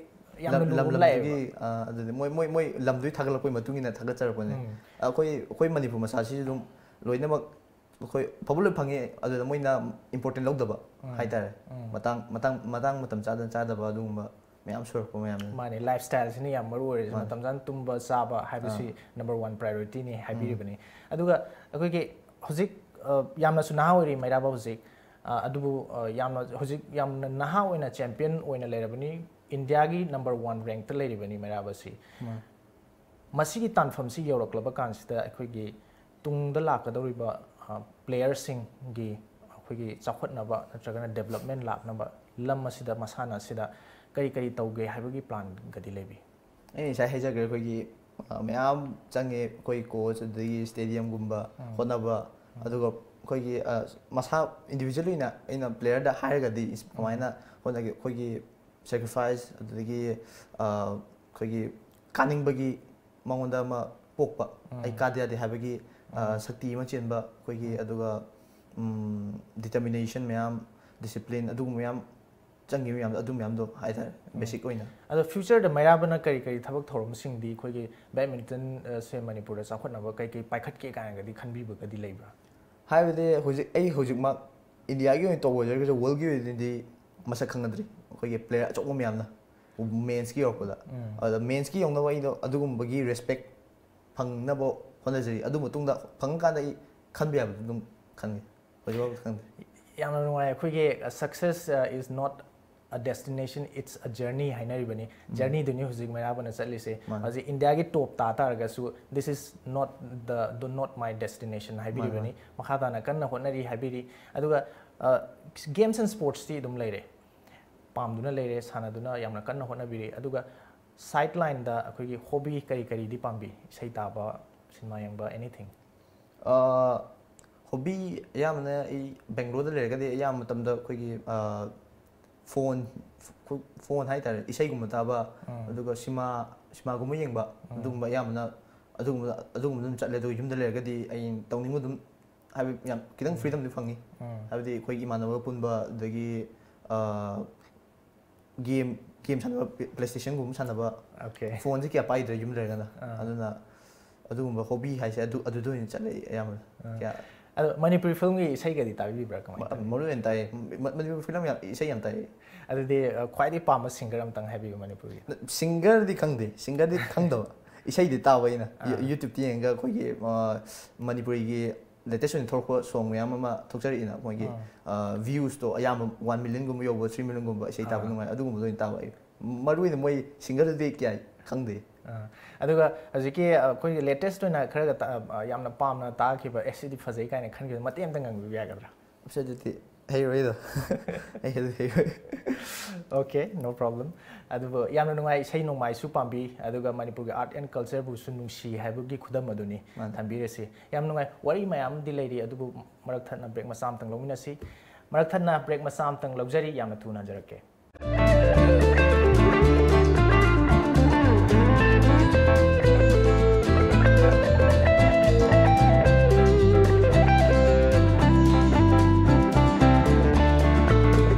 ꯌꯥꯝꯅ ꯂꯝ, ꯂꯨꯕ ꯂꯝ ꯑꯃ ꯂꯝꯗꯨꯒꯤ, ꯂꯥꯛꯑꯦꯕ꯫ ꯑ, ꯑꯗꯨꯗꯤ ꯃꯣꯏ, ꯃꯣꯏ, ꯃꯣꯏ ꯂꯝꯗꯨꯒꯤ ꯊꯥꯒꯠꯂꯛꯄꯒꯤ ꯃꯇꯨꯡ ꯏꯟꯅ ꯊꯥꯒꯠꯆꯔꯛꯄꯅꯦ꯫ ꯎꯝ꯫ ꯑꯩꯈꯣꯏ, ꯑꯩꯈꯣꯏ ꯃꯅꯤꯄꯨꯔ ꯃꯆꯥꯁꯤꯁꯨ ꯑꯗꯨꯝ ꯂꯣꯏꯅꯃꯛ ꯑꯩꯈꯣꯏ ꯑꯐꯕ ꯂꯣꯏ ꯐꯪꯉꯦ, ꯑꯗꯨꯗ ꯃꯣꯏꯅ ꯏꯝꯄꯣꯔꯇꯦꯟ ꯂꯧꯗꯕ ꯎꯝ꯫ ꯍꯥꯏꯇꯥꯔꯦ꯫ ꯎꯝ꯫ ꯃꯇꯥꯡ, ꯃꯇꯥꯡ, ꯃꯇꯥꯡ ꯃꯇꯝ ꯆꯥꯗꯅ ꯆꯥꯗꯕ ꯑꯗꯨꯒꯨꯝꯕ ꯃꯌꯥꯝ ꯁꯣꯏꯔꯛꯄ ꯃꯌꯥꯝꯅꯤ꯫ ꯃꯥꯅꯦ, ꯂꯥꯏꯐ ꯁ꯭ꯇꯥꯏꯜꯁꯤꯅ ꯌꯥꯝ ꯃꯔꯨ ꯑꯣꯏꯔꯤꯁꯦ꯫ ꯃꯥꯅꯦ꯫ ꯃꯇꯝ ꯆꯥꯅ ꯇꯨꯝꯕ ꯆꯥꯕ ꯍꯥꯏꯕꯁꯤ ꯑꯥ꯫ Number one ꯄ꯭ꯔꯥꯏꯌꯣꯔꯤꯇꯤꯅꯤ ꯍꯥꯏꯕꯤꯔꯤꯕꯅꯤ꯫ ꯑꯗꯨꯒ ꯑꯩꯈꯣꯏꯒꯤ ꯍꯧꯖꯤꯛ, ꯑ, ꯌꯥꯝꯅꯁꯨ ꯅꯍꯥ ꯑꯣꯏꯔꯤ ꯃꯩꯔꯥꯕ ꯍꯧꯖꯤꯛ, ꯑ, ꯑꯗꯨꯕꯨ, ꯑ, ꯌꯥꯝꯅ, ꯍꯧꯖꯤꯛ ꯌꯥꯝꯅ ꯅꯍꯥ ꯑꯣꯏꯅ ꯆꯦꯝꯄꯤꯌꯟ ꯑꯣꯏꯅ ꯂꯩꯔꯕꯅꯤ, ꯏꯟꯗꯤꯌꯥꯒꯤ ꯅꯝꯕꯔ ꯋꯥꯟ ꯔꯦꯡꯛꯇ ꯂꯩꯔꯤꯕꯅꯤ ꯃꯩꯔꯥꯕ ꯑꯁꯤ꯫ ꯃꯥꯅꯦ꯫ ꯃꯁꯤꯒꯤ ꯇꯥꯟꯐꯝꯁꯤ ꯌꯧꯔꯛꯂꯕ ꯀꯥꯟꯁꯤꯗ ꯑꯩꯈꯣꯏꯒꯤ ꯇꯨꯡꯗ ꯂꯥꯛꯀꯗꯧꯔꯤꯕ, ꯑ, ꯄ꯭ꯂꯦꯌꯔꯁꯤꯡꯒꯤ ꯑꯩꯈꯣꯏꯒꯤ ꯆꯥꯎꯈꯠꯅꯕ ꯅꯠꯇ꯭ꯔꯒꯅ ꯗꯦꯕꯂꯞꯃꯦꯟ ꯂꯥꯛꯅꯕ ꯂꯝ ꯑꯁꯤꯗ, ꯃꯁꯥꯟꯅ ꯑꯁꯤꯗ ꯀꯔꯤ ꯀꯔꯤ ꯇꯧꯒꯦ ꯍꯥꯏꯕꯒꯤ ꯄ꯭ꯂꯥꯟꯒꯗꯤ ꯂꯩꯕꯤ? ꯑꯩ ꯉꯁꯥꯏ ꯍꯥꯏꯖꯈ꯭ꯔꯦ, ꯑꯩꯈꯣꯏꯒꯤ, ꯑ, ꯃꯌꯥꯝ ꯆꯪꯉꯦ, ꯑꯩꯈꯣꯏ ꯀꯣꯆ, ꯑꯗꯨꯗꯒꯤ ꯁ꯭ꯇꯦꯗꯤꯌꯝꯒꯨꯝꯕ ꯎꯝ꯫ ꯍꯣꯠꯅꯕ, ꯎꯝ꯫ ꯑꯗꯨꯒ ꯑꯩꯈꯣꯏꯒꯤ, ꯑ, ꯃꯁꯥ ꯏꯟꯗꯤꯕꯤꯖꯨꯋꯦꯜ ꯑꯣꯏꯅ ꯑꯩꯅ ꯄ꯭ꯂꯦꯌꯔꯗ ꯍꯥꯏꯔꯒꯗꯤ ꯏꯁ-, ꯎꯝ꯫ ꯀꯃꯥꯏꯅ ꯍꯣꯠꯅꯒꯦ? ꯑꯩꯈꯣꯏꯒꯤ ꯁꯦꯀ꯭ꯔꯤꯐꯥꯏꯁ, ꯑꯗꯨꯗꯒꯤ, ꯑ, ꯑꯩꯈꯣꯏꯒꯤ ꯀꯥꯅꯤꯡꯕꯒꯤ ꯃꯉꯣꯟꯗ ꯑꯃ ꯄꯣꯛꯄ, ꯎꯝ꯫ ꯑꯩ ꯀꯥꯗ ꯌꯥꯗꯦ ꯍꯥꯏꯕꯒꯤ, ꯑ, ꯎꯝ꯫ ꯁꯛꯇꯤ ꯑꯃ ꯆꯦꯟꯕ ꯑꯩꯈꯣꯏꯒꯤ, ꯎꯝ꯫ ꯑꯗꯨꯒ, ꯎꯝ, ꯗꯤꯇꯔꯃꯤꯅꯦꯁꯟ ꯃꯌꯥꯝ, ꯗꯤꯁꯤꯄ꯭ꯂꯤꯟ, ꯑꯗꯨꯒꯨꯝꯕ ꯃꯌꯥꯝ ꯆꯪꯈꯤꯕ ꯃꯌꯥꯝꯗꯣ, ꯑꯗꯨ ꯃꯌꯥꯝꯗꯣ ꯍꯥꯏꯇꯥꯔꯦ, ꯎꯝ꯫ ꯕꯦꯁꯤꯛ ꯑꯣꯏꯅ꯫ ꯑꯗꯣ ꯐ꯭ꯌꯨꯆꯔꯗ ꯃꯩꯔꯥꯕꯅ ꯀꯔꯤ ꯀꯔꯤ ꯊꯕꯛ ꯊꯧꯔꯝꯁꯤꯡꯗꯤ ꯑꯩꯈꯣꯏꯒꯤ ꯕꯦꯗꯃꯤꯟꯇꯟ, ꯑ, ꯁꯦ ꯃꯅꯤꯄꯨꯔꯗ ꯆꯥꯎꯈꯠꯅꯕ ꯀꯩ ꯀꯩ ꯄꯥꯏꯈꯠꯀꯦ ꯀꯥꯏꯅꯒꯗꯤ ꯈꯟꯕꯤꯕꯒꯗꯤ ꯂꯩꯕ꯭ꯔꯥ? ꯍꯥꯏꯕꯗꯤ ꯍꯧꯖꯤꯛ, ꯑꯩ ꯍꯧꯖꯤꯛꯃꯛ ꯏꯟꯗꯤꯌꯥꯒꯤ ꯑꯣꯏꯅ ꯇꯧꯕ ꯑꯣꯏꯖꯔꯒꯁꯨ, ꯋꯥꯔꯜꯒꯤ ꯑꯣꯏꯅꯗꯤ ꯃꯁꯛ ꯈꯪꯅꯗ꯭ꯔꯤ꯫ ꯑꯩꯈꯣꯏꯒꯤ ꯄ꯭ꯂꯦꯌꯔ ꯑꯆꯧꯕ ꯃꯌꯥꯝꯅ ꯃꯦꯟꯁꯀꯤ ꯌꯧꯔꯛꯄꯗ꯫ ꯑꯗ ꯃꯦꯟꯁꯀꯤ ꯌꯧꯅꯕ ꯑꯩꯗꯣ ꯑꯗꯨꯒꯨꯝꯕꯒꯤ ꯔꯦꯁꯄꯦꯛ ꯐꯪꯅꯕ ꯍꯣꯠꯅꯖꯔꯤ꯫ ꯑꯗꯨ ꯃꯇꯨꯡꯗ ꯐꯪꯉꯀꯥꯟꯗ ꯑꯩ ꯈꯟꯕ ꯌꯥꯕꯗꯤ ꯑꯗꯨꯝ ꯈꯟꯒꯦ꯫ ꯍꯧꯖꯤꯛꯐꯥꯎ ꯈꯪꯗꯦ꯫ ꯌꯥꯝꯅ ꯅꯨꯡꯉꯥꯏ꯫ ꯑꯩꯈꯣꯏꯒꯤ success is not a destination, it's a journey ꯍꯥꯏꯅꯔꯤꯕꯅꯤ꯫ ꯖꯔꯅꯤꯗꯨꯅꯤ ꯍꯧꯖꯤꯛ ꯃꯩꯔꯥꯕꯅ ꯆꯠꯂꯤꯁꯦ꯫ ꯃꯥꯅꯦ꯫ ꯍꯧꯖꯤꯛ ꯏꯟꯗꯤꯌꯥꯒꯤ ꯇꯣꯞ ꯇꯥ ꯇꯥꯔꯒꯁꯨ, this is not the, the not my destination ꯍꯥꯏꯕꯤꯔꯤꯕꯅꯤ꯫ ꯃꯈꯥ ꯇꯥꯅ ꯀꯟꯅ ꯍꯣꯠꯅꯔꯤ ꯍꯥꯏꯕꯤꯔꯤ꯫ ꯑꯗꯨꯒ games and sportsꯇꯤ ꯑꯗꯨꯝ ꯂꯩꯔꯦ, ꯄꯥꯝꯗꯨꯅ ꯂꯩꯔꯦ, ꯁꯥꯟꯅꯗꯨꯅ ꯌꯥꯝꯅ ꯀꯟꯅ ꯍꯣꯠꯅꯕꯤꯔꯤ꯫ ꯑꯗꯨꯒ side lineꯗ ꯑꯩꯈꯣꯏꯒꯤ hobby ꯀꯔꯤ ꯀꯔꯤꯗꯤ ꯄꯥꯝꯕꯤ? ꯏꯁꯩ ꯇꯥꯕ, ꯁꯤꯅꯦꯃꯥ ꯌꯦꯡꯕ, anything? ꯍꯣꯕꯤ ꯑꯌꯥꯝꯕꯅ ꯑꯩ ꯕꯦꯡꯒ꯭ꯂꯣꯔꯗ ꯂꯩꯔꯒꯗꯤ ꯑꯌꯥꯝꯕ ꯃꯇꯝꯗ ꯑꯩꯈꯣꯏꯒꯤ ꯐꯣꯟ, ꯐꯣꯟ ꯍꯥꯏꯇꯥꯔꯦ, ꯏꯁꯩꯒꯨꯝꯕ ꯇꯥꯕ, ꯑꯗꯨꯒ ꯁꯤꯃꯥ, ꯁꯤꯃꯥꯒꯨꯝꯕ ꯌꯦꯡꯕ, ꯑꯗꯨꯒꯨꯝꯕ ꯑꯌꯥꯝꯕꯅ ꯑꯗꯨꯒꯨꯝꯕ ꯑꯗꯨꯒꯨꯝꯕ ꯑꯗꯨꯝ ꯆꯠꯂꯦ꯫ ꯑꯗꯨꯒ ꯌꯨꯝꯗ ꯂꯩꯔꯒꯗꯤ ꯑꯩ ꯇꯧꯅꯤꯡꯕ ꯑꯗꯨꯝ ꯍꯥꯏꯕꯗꯤ ꯌꯥꯝ ꯈꯤꯇꯪ freedomꯗꯤ ꯐꯪꯉꯤ꯫ ꯍꯥꯏꯕꯗꯤ ꯑꯩꯈꯣꯏꯒꯤ ꯏꯃꯥꯟꯅꯕ ꯄꯨꯟꯕ, ꯑꯗꯒꯤ game, game ꯁꯥꯟꯅꯕ, PlayStationꯒꯨꯝꯕ ꯁꯥꯟꯅꯕ꯫ Okay. ꯐꯣꯟꯁꯦ ꯀꯌꯥ ꯄꯥꯏꯗ꯭ꯔꯦ ꯌꯨꯝ ꯂꯩꯔꯒꯅ꯫ ꯑꯗꯨꯅ ꯑꯗꯨꯒꯨꯝꯕ hobby ꯍꯥꯏꯁꯦ ꯑꯗꯨ, ꯑꯗꯨꯗ ꯑꯣꯏꯅ ꯆꯠꯂꯦ ꯑꯌꯥꯝꯕꯅ꯫ ꯀꯌꯥ ꯑꯗꯣ ꯃꯅꯤꯄꯨꯔꯤ filmꯒꯤ ꯏꯁꯩꯒꯗꯤ ꯇꯥꯕꯤꯕ꯭ꯔꯥ? ꯀꯃꯥꯏꯅ ꯇꯧꯏ? ꯃꯔꯨ ꯑꯣꯏꯅ ꯇꯥꯏꯌꯦ꯫ ꯃ-, ꯃꯅꯤꯄꯨꯔ film ꯌꯥꯝ, ꯏꯁꯩ ꯌꯥꯝ ꯇꯥꯏꯌꯦ꯫ ꯑꯗꯨꯗꯤ ꯑ, ꯈ꯭ꯋꯥꯏꯗꯒꯤ ꯄꯥꯝꯕ singer ꯑꯝꯇꯪ ꯍꯥꯏꯕꯤꯌꯨ ꯃꯅꯤꯄꯨꯔꯒꯤ꯫ Singerꯗꯤ ꯈꯪꯗꯦ, singerꯗꯤ ꯈꯪꯗꯕ꯫ ꯏꯁꯩꯗꯤ ꯇꯥꯕ ꯑꯩꯅ꯫ ꯌꯨ-, YouTubeꯇ ꯌꯦꯡꯉꯒ ꯑꯩꯈꯣꯏꯒꯤ, ꯑ, ꯃꯅꯤꯄꯨꯔꯤꯒꯤ latest ꯑꯣꯏꯅ ꯊꯣꯛꯂꯛꯄ song ꯃꯌꯥꯝ ꯑꯃ ꯊꯣꯛꯆꯔꯛꯏꯅ, ꯃꯣꯏꯒꯤ, ꯑ, viewsꯇꯣ ꯑꯌꯥꯝꯕ one millionꯒꯨꯝꯕ ꯌꯧꯕ, three millionꯒꯨꯝꯕ ꯏꯁꯩ ꯇꯥꯕ ꯅꯨꯡꯉꯥꯏ, ꯑꯗꯨꯒꯨꯝꯕꯗꯣ ꯑꯣꯏꯅ ꯇꯥꯕ ꯑꯩ꯫ ꯃꯔꯨ ꯑꯣꯏꯅ ꯃꯣꯏ singerꯗꯨꯗꯤ ꯀꯌꯥ ꯈꯪꯗꯦ꯫ ꯑ, ꯑꯗꯨꯒ ꯍꯧꯖꯤꯛꯀꯤ, ꯑ, ꯑꯩꯈꯣꯏꯒꯤ latest ꯑꯣꯏꯅ ꯈꯔꯒ ꯇꯥ-, ꯑ, ꯌꯥꯝꯅ ꯄꯥꯝꯅ ꯇꯥꯈꯤꯕ, "ꯑꯦ, ꯁꯤꯗꯤ ꯐꯖꯩ" ꯀꯥꯏꯅ ꯈꯟꯈꯤꯕ ꯃꯇꯦꯛ ꯑꯝꯇ ꯉꯪꯕꯤꯕ ꯌꯥꯒꯗ꯭ꯔꯥ? ꯑꯁ, ꯑꯗꯨꯗꯤ ꯍꯩꯔꯣꯏꯗ꯫ ꯑꯩ ꯑꯗꯨꯗꯤ ꯍꯩꯔꯣꯏ꯫ Okay, no problem. ꯑꯗꯨꯕꯨ ꯌꯥꯝꯅ ꯅꯨꯡꯉꯥꯏ, ꯏꯁꯩ ꯅꯣꯡꯃꯥꯏꯁꯨ ꯄꯥꯝꯕꯤ, ꯑꯗꯨꯒ ꯃꯅꯤꯄꯨꯔꯒꯤ art and cultureꯕꯨꯁꯨ ꯅꯨꯡꯁꯤ ꯍꯥꯏꯕꯒꯤ ꯈꯨꯗꯝ ꯑꯗꯨꯅꯤ ꯃꯥꯅꯦ꯫ ꯊꯝꯕꯤꯔꯤꯁꯤ꯫ ꯌꯥꯝ ꯅꯨꯡꯉꯥꯏ, ꯋꯥꯔꯤ ꯃꯌꯥꯝ ꯑꯃꯗꯤ ꯂꯩꯔꯤ, ꯑꯗꯨꯕꯨ ꯃꯔꯛ ꯊꯠꯅ break ꯃꯆꯥ ꯑꯃꯇꯪ ꯂꯧꯃꯤꯟꯅꯁꯤ꯫ ꯃꯔꯛ ꯊꯠꯅ break ꯃꯆꯥ ꯑꯃꯇꯪ ꯂꯧꯖꯔꯤ, ꯌꯥꯝꯅ ꯊꯨꯅ ꯍꯟꯖꯔꯛꯀꯦ꯫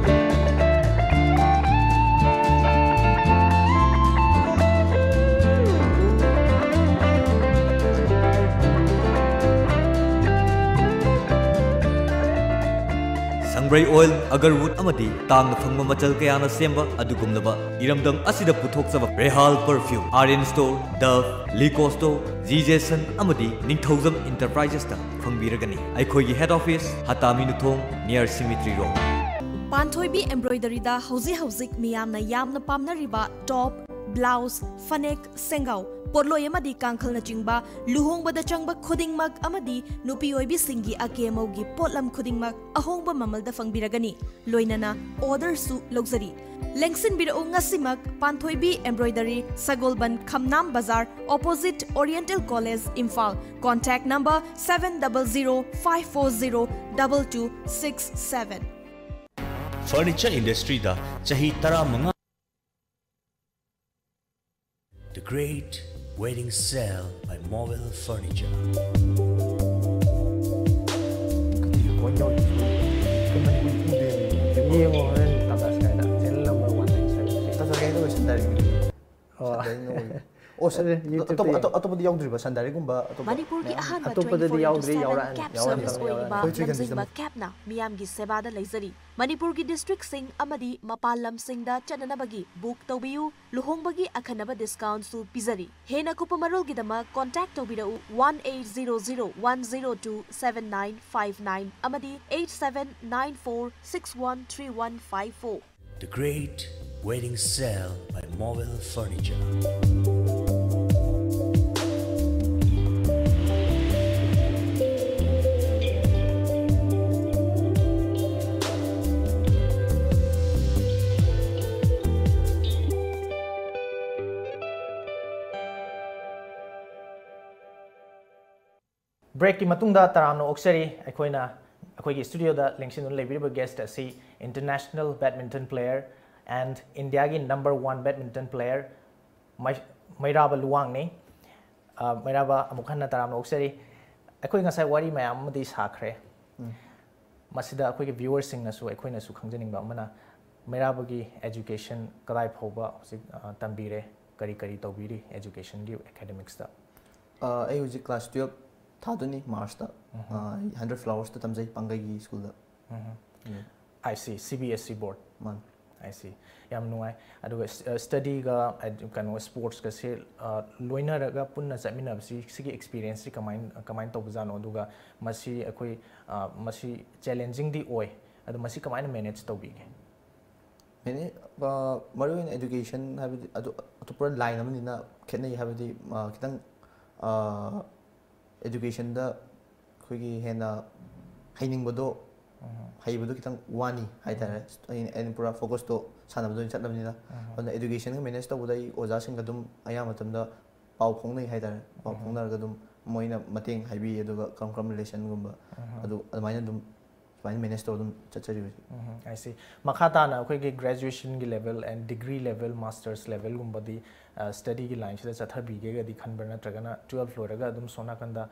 Spray oil, agarwood ꯑꯃꯗꯤ ꯇꯥꯡꯅ ꯐꯪꯕ ꯃꯆꯜ ꯀꯌꯥꯅ ꯁꯦꯝꯕ ꯑꯗꯨꯒꯨꯝꯂꯕ ꯏꯔꯝꯗꯝ ꯑꯁꯤꯗ ꯄꯨꯊꯣꯛꯆꯕ ꯔꯦꯍꯥꯜ perfume, Aryan Store, Dove, Lico Store, G J Sun ꯑꯃꯗꯤ ꯅꯤꯡꯊꯧꯖꯝ Enterprises ꯇ ꯐꯪꯕꯤꯔꯒꯅꯤ꯫ ꯑꯩꯈꯣꯏꯒꯤ head office ꯍꯇꯥꯃꯤꯅꯨꯊꯣꯡ, near Cemetery Road꯫ ꯄꯥꯟꯊꯣꯏꯕꯤ Embroidery ꯗ ꯍꯧꯖꯤꯛ ꯍꯧꯖꯤꯛ ꯃꯤꯌꯥꯝꯅ ꯌꯥꯝꯅ ꯄꯥꯝꯅꯔꯤꯕ top, blouse, ꯐꯅꯦꯛ, ꯁꯦꯡꯒꯥꯎ, ꯄꯣꯠꯂꯣꯏ ꯑꯃꯗꯤ ꯀꯥꯡꯈꯜꯅꯆꯤꯡꯕ ꯂꯨꯍꯣꯡꯕꯗ ꯆꯪꯕ ꯈꯨꯗꯤꯡꯃꯛ ꯑꯃꯗꯤ ꯅꯨꯄꯤ ꯑꯣꯏꯕꯤꯁꯤꯡꯒꯤ ꯑꯀꯦ ꯑꯃꯧꯒꯤ ꯄꯣꯠꯂꯝ ꯈꯨꯗꯤꯡꯃꯛ ꯑꯍꯣꯡꯕ ꯃꯃꯜꯗ ꯐꯪꯕꯤꯔꯒꯅꯤ꯫ ꯂꯣꯏꯅꯅ order ꯁꯨ ꯂꯧꯖꯔꯤ꯫ ꯂꯦꯡꯁꯤꯟꯕꯤꯔꯛꯎ ꯉꯁꯤꯃꯛ ꯄꯥꯟꯊꯣꯏꯕꯤ Embroidery, ꯁꯒꯣꯜꯕꯟ ꯈꯝꯅꯥꯝ ꯕꯖꯥꯔ, opposite Oriental College, Imphal. Contact number seven double zero five four zero double two six seven꯫ Furniture industry ꯗ ꯆꯍꯤ ꯇꯔꯥꯃꯉꯥ꯫ The Great Wedding Sale by Mobile Furniture. ꯌꯦꯡꯉꯣ ꯍꯣꯔꯦꯟ Tata Sky ꯗ channel number one nine seven six꯫ Tata ꯁ꯭ꯀꯥꯏꯗ ꯑꯣꯏ ꯁꯟꯗꯥꯏꯔꯦꯛ ꯑꯣ꯫ ꯁꯟꯗꯥꯏꯔꯦꯛꯅ ꯑꯣꯏ ꯑꯣ ꯁꯟ- ꯑꯗꯨ YouTube ꯑꯇꯣꯞꯄ ꯇ ꯑꯇꯣꯞ- ꯑꯇꯣꯞꯄꯗꯤ ꯌꯥꯎꯗ꯭ꯔꯤꯕ ꯁꯟꯗꯥꯏꯔꯦꯛꯀꯨꯝꯕ ꯑꯇꯣꯞꯄ ꯃꯅꯤꯄꯨꯔꯒꯤ ꯑꯍꯥꯟꯕ ꯑꯇꯣꯞꯄꯗꯗꯤ twenty-four into ꯌꯥꯎꯗ꯭ꯔꯤ, seven ꯌꯥꯎꯔꯛꯑꯅꯤ, cab ꯌꯥꯎꯔꯛꯑꯅꯤ, service ꯌꯥꯎꯔꯛꯑꯅꯤ꯫ ꯑꯣꯏꯔꯤꯕ Poetry ꯂꯝꯖꯤꯡꯕ condition. cab ꯅ ꯃꯤꯌꯥꯝꯒꯤ ꯁꯦꯕꯥꯗ ꯂꯩꯖꯔꯤ꯫ ꯃꯅꯤꯄꯨꯔꯒꯤ district ꯁꯤꯡ ꯑꯃꯗꯤ ꯃꯄꯥꯟ ꯂꯝꯁꯤꯡꯗ ꯆꯠꯅꯅꯕꯒꯤ book ꯇꯧꯕꯤꯌꯨ꯫ ꯂꯨꯍꯣꯡꯕꯒꯤ ꯑꯈꯟꯅꯕ discount ꯁꯨ ꯄꯤꯖꯔꯤ꯫ ꯍꯦꯟꯅ ꯀꯨꯞꯄ ꯃꯔꯣꯜꯒꯤꯗꯃꯛ contact ꯇꯧꯕꯤꯔꯛꯎ one eight zero zero one zero two seven nine five nine ꯑꯃꯗꯤ eight seven nine four six one three one five four꯫ The Great Wedding Sale by Mobile Furniture. Break ꯀꯤ ꯃꯇꯨꯡꯗ ꯇꯔꯥꯝꯅ ꯑꯣꯛꯆꯔꯤ꯫ ꯑꯩꯈꯣꯏꯅ ꯑꯩꯈꯣꯏꯒꯤ studio ꯗ ꯂꯦꯡꯁꯤꯟꯗꯨꯅ ꯂꯩꯕꯤꯔꯤꯕ guest ꯑꯁꯤ international badminton player and India ꯒꯤ number one badminton player ꯃꯩ- ꯃꯩꯔꯥꯕ ꯂꯨꯋꯥꯡꯅꯤ꯫ ꯑ, ꯃꯩꯔꯥꯕ, ꯑꯃꯨꯛ ꯍꯟꯅ ꯇꯔꯥꯝꯅ ꯑꯣꯛꯆꯔꯤ꯫ ꯑꯩꯈꯣꯏ ꯉꯁꯥꯏ ꯋꯥꯔꯤ ꯃꯌꯥꯝ ꯑꯃꯗꯤ ꯁꯥꯈ꯭ꯔꯦ꯫ ꯃꯁꯤꯗ ꯑꯩꯈꯣꯏꯒꯤ viewer ꯁꯤꯡꯅꯁꯨ ꯑꯩꯈꯣꯏꯅꯁꯨ ꯈꯪꯖꯅꯤꯡꯕ ꯑꯃꯅ, ꯃꯩꯔꯥꯕꯒꯤ education ꯀꯗꯥꯏ ꯐꯥꯎꯕ ꯍꯧꯖꯤꯛ, ꯑ, ꯇꯝꯕꯤꯔꯦ, ꯀꯔꯤ ꯀꯔꯤ ꯇꯧꯕꯤꯔꯤ education ꯒꯤ academics ꯇ? ꯑ, ꯑꯩ ꯍꯧꯖꯤꯛ class twelve ꯊꯥꯗꯣꯏꯅꯤ March ꯇ꯫ ꯑ, ꯑꯩ Hundred Flowers ꯇ ꯇꯝꯖꯩ, ꯄꯥꯡꯒꯩꯒꯤ school the. I see, C B S E board. ꯃꯥꯅꯤ꯫ I see. ꯌꯥꯝ ꯅꯨꯡꯉꯥꯏ꯫ ꯑꯗꯨꯒ ꯁ꯭ꯇꯗꯤꯒ ꯀꯩꯅꯣ ꯁ꯭ꯄꯣꯔꯠꯁꯀꯁꯦ ꯂꯣꯏꯅꯔꯒ ꯄꯨꯟꯅ ꯆꯠꯃꯤꯟꯅꯕꯁꯤ, ꯁꯤꯒꯤ ꯑꯦꯛꯁꯄꯤꯔꯤꯌꯦꯟꯁꯁꯤ ꯀꯃꯥꯏꯅ ꯀꯃꯥꯏꯅ ꯇꯧꯕꯖꯥꯠꯅꯣ? ꯑꯗꯨꯒ ꯃꯁꯤ ꯑꯩꯈꯣꯏ ꯑ, ꯃꯁꯤ ꯆꯦꯂꯦꯟꯖꯤꯡꯗꯤ ꯑꯣꯏ, ꯑꯗꯣ ꯃꯁꯤ ꯀꯃꯥꯏꯅ ꯃꯦꯅꯦꯖ ꯇꯧꯕꯤꯒꯦ? ꯃꯦꯅꯦ-, ꯑ, ꯃꯔꯨꯑꯣꯏꯅ ꯑꯦꯗꯨꯀꯦꯁꯟ ꯍꯥꯏꯕꯗꯤ ꯑꯗꯨ ꯑꯇꯣꯞꯄ ꯂꯥꯏꯟ ꯑꯃꯅꯤꯅ ꯈꯦꯠꯅꯩ ꯍꯥꯏꯕꯗꯤ, ꯑ, ꯈꯤꯇꯪ, ꯑ, ꯑꯦꯗꯨꯀꯦꯁꯟꯗ ꯑꯩꯈꯣꯏꯒꯤ ꯍꯦꯟꯅ ꯍꯩꯅꯤꯡꯕꯗꯣ, ꯍꯩꯕꯗꯣ ꯈꯤꯇꯪ ꯋꯥꯅꯤ ꯍꯥꯏꯇꯥꯔꯦ꯫ ꯑꯩꯅ, ꯑꯩꯅ ꯄꯨꯔꯥ ꯐꯣꯀꯁꯇꯣ ꯁꯥꯟꯅꯕꯗ ꯑꯣꯏꯅ ꯆꯠꯂꯕꯅꯤꯅ꯫ ꯑꯗꯨꯅ ꯑꯦꯗꯨꯀꯦꯁꯟꯒ ꯃꯦꯅꯦꯖ ꯇꯧꯕꯗ ꯑꯩ ꯑꯣꯖꯥꯁꯤꯡꯒ ꯑꯗꯨꯝ ꯑꯌꯥꯝꯕ ꯃꯇꯝꯗ ꯄꯥꯎ ꯐꯥꯎꯅꯩ ꯍꯥꯏꯇꯥꯔꯦ꯫ ꯄꯥꯎ ꯐꯥꯎꯅꯔꯒ ꯑꯗꯨꯝ ꯃꯣꯏꯅ ꯃꯇꯦꯡ ꯍꯥꯏꯕꯤ, ꯑꯗꯨꯒ ꯀꯔꯝ ꯀꯔꯝꯕ ꯂꯦꯁꯟꯒꯨꯝꯕ ꯑꯗꯨ ꯑꯗꯨꯃꯥꯏꯅ ꯑꯗꯨꯝ ꯁꯨꯃꯥꯏꯅ ꯃꯦꯅꯦꯖ ꯇꯧꯔ ꯑꯗꯨꯝ ꯆꯠꯆꯔꯤ ꯍꯧꯖꯤꯛ꯫ ꯎꯝ, I see. ꯃꯈꯥ ꯇꯥꯅ ꯑꯩꯈꯣꯏꯒꯤ ꯒ꯭ꯔꯦꯖꯨꯑꯦꯁꯟꯒꯤ level and degree level, master's levelꯒꯨꯝꯕꯗꯤ ꯁ꯭ꯇꯗꯤꯒꯤ ꯂꯥꯏꯟꯁꯤꯗ ꯆꯠꯊꯕꯤꯒꯦꯒꯗꯤ ꯈꯟꯕ꯭ꯔꯥ, ꯅꯠꯇ꯭ꯔꯒꯅ ꯇꯨꯋꯦꯜꯐ ꯂꯣꯏꯔꯒ ꯑꯗꯨꯝ ꯁꯣꯝ ꯅꯥꯀꯟꯗ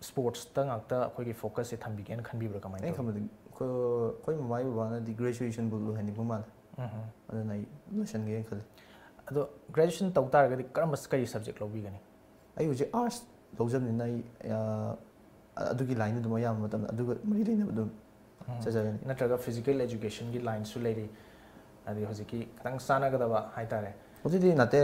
ꯁ꯭ꯄꯣꯔꯠꯁꯇ ꯉꯥꯛꯇ ꯑꯩꯈꯣꯏꯒꯤ ꯐꯣꯀꯁꯁꯦ ꯊꯝꯕꯤꯒꯦꯅ ꯈꯟꯕꯤꯕ꯭ꯔꯥ, ꯀꯃꯥꯏꯅ ꯑꯩꯅ ꯇꯧꯏ? ꯈꯟꯕꯗ ꯑꯩꯈꯣꯏ ꯑꯩꯈꯣꯏ ꯃꯃꯥ ꯕꯕꯥꯅꯗꯤ ꯒ꯭ꯔꯦꯖꯨꯑꯦꯁꯟꯕꯨ ꯂꯣꯏꯍꯟꯅꯤꯡꯕ ꯃꯥꯜꯂꯦ꯫ ꯑꯗꯨꯅ ꯑꯩ ꯂꯣꯏꯁꯟꯒꯦꯅ ꯈꯜꯂꯤ꯫ ꯑꯗꯣ ꯒ꯭ꯔꯦꯖꯨꯑꯦꯁꯟ ꯇꯧ ꯇꯥꯔꯒꯗꯤ ꯀꯔꯝꯕ, ꯀꯔꯤ ꯁꯕꯖꯦꯛ ꯂꯧꯕꯤꯒꯅꯤ? ꯑꯩ ꯍꯧꯖꯤꯛ ꯑꯥꯔꯠꯁ ꯂꯧꯖꯕꯅꯤꯅ ꯑꯩ, ꯑ, ꯑꯗꯨꯒꯤ ꯂꯥꯏꯟꯗ ꯑꯗꯨꯝ ꯑꯌꯥꯝꯕ ꯃꯇꯝꯗ ꯑꯗꯨꯒ ꯃꯔꯤ ꯂꯩꯅꯕ ꯑꯗꯨꯝ ꯆꯠꯆꯒꯅꯤ꯫ ꯅꯠꯇ꯭ꯔꯒ ꯐꯤꯖꯤꯀꯦꯜ ꯑꯦꯖꯨꯀꯦꯁꯟꯒꯤ ꯂꯥꯏꯟꯁꯨ ꯂꯩꯔꯤ, ꯑꯗꯩ ꯍꯧꯖꯤꯛꯀꯤ ꯈꯤꯇꯪ ꯆꯥꯟꯅꯒꯗꯕ ꯍꯥꯏꯇꯥꯔꯦ꯫ ꯍꯧꯖꯤꯛꯇꯤ ꯅꯠꯇꯦ,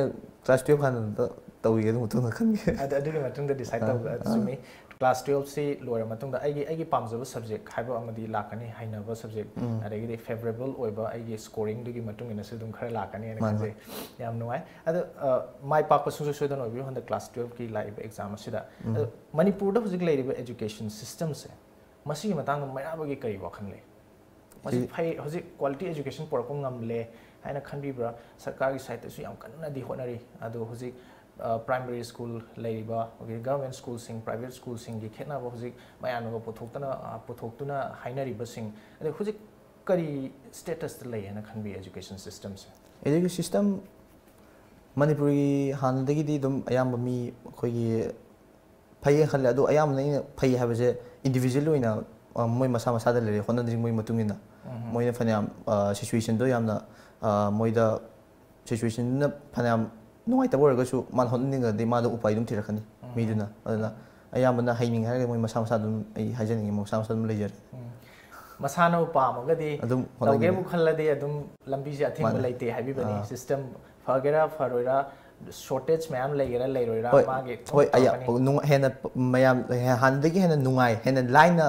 ꯀ꯭ꯂꯥꯁ ꯇꯨꯌꯦꯜꯐ ꯍꯥꯟꯅ ꯑꯝꯇ ꯇꯧꯈꯤꯒꯦ, ꯑꯗꯨ ꯃꯇꯨꯡꯗ ꯈꯟꯒꯦ꯫ ꯑꯗ-, ꯑꯗꯨꯒꯤ ꯃꯇꯨꯡꯗ ꯗꯤꯁꯥꯏꯠ ꯇꯧꯕ, ꯑꯗꯨ ꯆꯨꯝꯃꯤ꯫ ꯀ꯭ꯂꯥꯁ ꯇꯨꯌꯦꯜꯐꯁꯤ ꯂꯣꯏꯔ ꯃꯇꯨꯡꯗ ꯑꯩꯒꯤ, ꯑꯩꯒꯤ ꯄꯥꯝꯖꯕ ꯁꯕꯖꯦꯛ ꯍꯥꯏꯕ ꯑꯃꯗꯤ ꯂꯥꯛꯀꯅꯤ, ꯍꯩꯅꯕ ꯁꯕꯖꯦꯛ, ꯑꯗꯒꯤꯗꯤ ꯐꯦꯕꯔꯦꯕꯜ ꯑꯣꯏꯕ ꯑꯩꯒꯤ ꯁ꯭ꯀꯣꯔꯤꯡꯗꯨꯒꯤ ꯃꯇꯨꯡ ꯏꯟꯅꯁꯨ ꯑꯗꯨꯝ ꯈꯔ ꯂꯥꯛꯀꯅꯤ ꯍꯥꯏꯅ ꯃꯥꯅꯤ, ꯈꯟꯖꯩ꯫ ꯌꯥꯝ ꯅꯨꯡꯉꯥꯏ꯫ ꯑꯗꯣ, ꯑ, ꯃꯥꯏ ꯄꯥꯛꯄ ꯁꯨꯡꯁꯣꯏ ꯁꯣꯏꯗꯅ ꯑꯣꯏꯕꯤꯌꯨ ꯍꯟꯗꯛ ꯀ꯭ꯂꯥꯁ ꯇꯨꯌꯦꯜꯐꯀꯤ ꯂꯥꯛꯏꯕ ꯑꯦꯛꯖꯥꯝ ꯑꯁꯤꯗ꯫ ꯑꯗꯣ ꯃꯅꯤꯄꯨꯔꯗ ꯍꯧꯖꯤꯛ ꯂꯩꯔꯤꯕ ꯑꯦꯖꯨꯀꯦꯁꯟ ꯁꯤꯁꯇꯝꯁꯦ, ꯃꯁꯤꯒꯤ ꯃꯇꯥꯡꯗ ꯃꯩꯔꯥꯕꯒꯤ ꯀꯔꯤ ꯋꯥꯈꯜ ꯂꯩ? ꯃꯁꯤ ꯐꯩ, ꯍꯧꯖꯤꯛ ꯀ꯭ꯋꯥꯂꯤꯇꯤ ꯑꯦꯖꯨꯀꯦꯁꯟ ꯄꯨꯔꯛꯄ ꯉꯝꯂꯦ ꯍꯥꯏꯅ ꯈꯟꯕꯤꯕ꯭ꯔꯥ? ꯁꯔꯀꯥꯔꯒꯤ ꯁꯥꯏꯠꯇꯁꯨ ꯌꯥꯝ ꯀꯟꯅꯗꯤ ꯍꯣꯠꯅꯔꯤ, ꯑꯗꯣ ꯍꯧꯖꯤꯛ, ꯑ, ꯄ꯭ꯔꯥꯏꯃꯔꯤ ꯁ꯭ꯀꯨꯜ ꯂꯩꯔꯤꯕ, ꯑꯩꯈꯣꯏꯒꯤ ꯒꯚꯔꯟꯃꯦꯟ ꯁ꯭ꯀꯨꯜꯁꯤꯡ, ꯄ꯭ꯔꯥꯏꯚꯦꯠ ꯁ꯭ꯀꯨꯜꯁꯤꯡꯒꯤ ꯈꯦꯠꯅꯕ ꯍꯧꯖꯤꯛ ꯃꯌꯥꯝꯅꯒ ꯄꯨꯊꯣꯛꯇꯅ, ꯑ, ꯄꯨꯊꯣꯛꯇꯨꯅ ꯍꯥꯏꯅꯔꯤꯕꯁꯤꯡ, ꯑꯗꯩ ꯍꯧꯖꯤꯛ ꯀꯔꯤ ꯁ꯭ꯇꯦꯇꯁꯇ ꯂꯩ ꯍꯥꯏꯅ ꯈꯟꯕꯤ ꯑꯦꯖꯨꯀꯦꯁꯟ ꯁꯤꯁꯇꯝꯁꯦ? ꯑꯦꯖꯨꯀꯦꯁꯟ ꯁꯤꯁꯇꯝ ꯃꯅꯤꯄꯨꯔꯒꯤ ꯍꯥꯟꯅꯗꯒꯤꯗꯤ ꯑꯗꯨꯝ ꯑꯌꯥꯝꯕ ꯃꯤ ꯑꯩꯈꯣꯏꯒꯤ ꯐꯩꯌꯦ ꯈꯜꯂꯦ꯫ ꯑꯗꯣ ꯑꯌꯥꯝꯕꯅ ꯑꯩꯅ ꯐꯩ ꯍꯥꯏꯕꯁꯦ ꯏꯟꯗꯤꯕꯤꯖꯨꯋꯦꯜ ꯑꯣꯏꯅ, ꯑ, ꯃꯣꯏ ꯃꯁꯥ ꯃꯁꯥꯗ ꯂꯩꯔꯦ, ꯍꯣꯠꯅꯅꯤꯡꯕꯒꯤ ꯃꯇꯨꯡ ꯏꯟꯅ꯫ ꯃꯣꯏꯅ ꯐꯅꯌꯥꯝ, ꯑ, ꯁꯤꯆꯨꯋꯦꯁꯟꯗꯣ ꯌꯥꯝꯅ, ꯑ, ꯃꯣꯏꯗ ꯁꯤꯆꯨꯋꯦꯁꯟꯗꯨꯅ ꯐꯅꯌꯥꯝ ꯅꯨꯡꯉꯥꯏꯇꯕ ꯑꯣꯏꯔꯒꯁꯨ ꯃꯥꯅ ꯍꯣꯠꯅꯅꯤꯡꯉꯗꯤ ꯃꯥꯗꯣ ꯎꯄꯥꯏ ꯑꯗꯨꯝ ꯊꯤꯔꯛꯀꯅꯤ ꯃꯤꯗꯨꯅ꯫ ꯑꯗꯨꯅ ꯑꯌꯥꯝꯕꯅ ꯍꯩꯅꯤꯡꯉꯦ ꯍꯥꯏꯔꯒꯗꯤ ꯃꯣꯏ ꯃꯁꯥ ꯃꯁꯥ ꯑꯗꯨꯝ, ꯑꯩ ꯍꯥꯏꯖꯅꯤꯡꯉꯤ, ꯃꯁꯥ ꯃꯁꯥ ꯑꯗꯨꯝ ꯂꯩꯖꯔꯦ꯫ ꯃꯁꯥꯅꯕꯨ ꯄꯥꯝꯃꯒꯗꯤ, ꯑꯗꯨꯝ ꯇꯧꯒꯦꯕꯨ ꯈꯜꯂꯗꯤ ꯑꯗꯨꯝ ꯂꯝꯕꯤꯁꯦ ꯑꯊꯤꯡꯕ ꯂꯩꯇꯦ ꯍꯥꯏꯕꯤꯕꯅꯤ꯫ ꯁꯤꯁꯇꯦꯝ ꯐꯒꯦꯔꯥ ꯐꯔꯣꯏꯔꯥ, ꯁꯣꯔꯇꯦꯖ ꯃꯌꯥꯝ ꯂꯩꯒꯦꯔꯥ ꯂꯩꯔꯣꯏꯔꯥ, ꯃꯥꯒꯤ ꯑꯗꯨꯝ ꯇꯧꯔꯛꯀꯅꯤ꯫ ꯍꯦꯟꯅ ꯃꯌꯥꯝ ꯍꯥꯟꯅꯗꯒꯤ ꯍꯦꯟꯅ ꯅꯨꯡꯉꯥꯏ, ꯍꯦꯟꯅ ꯂꯥꯏꯅ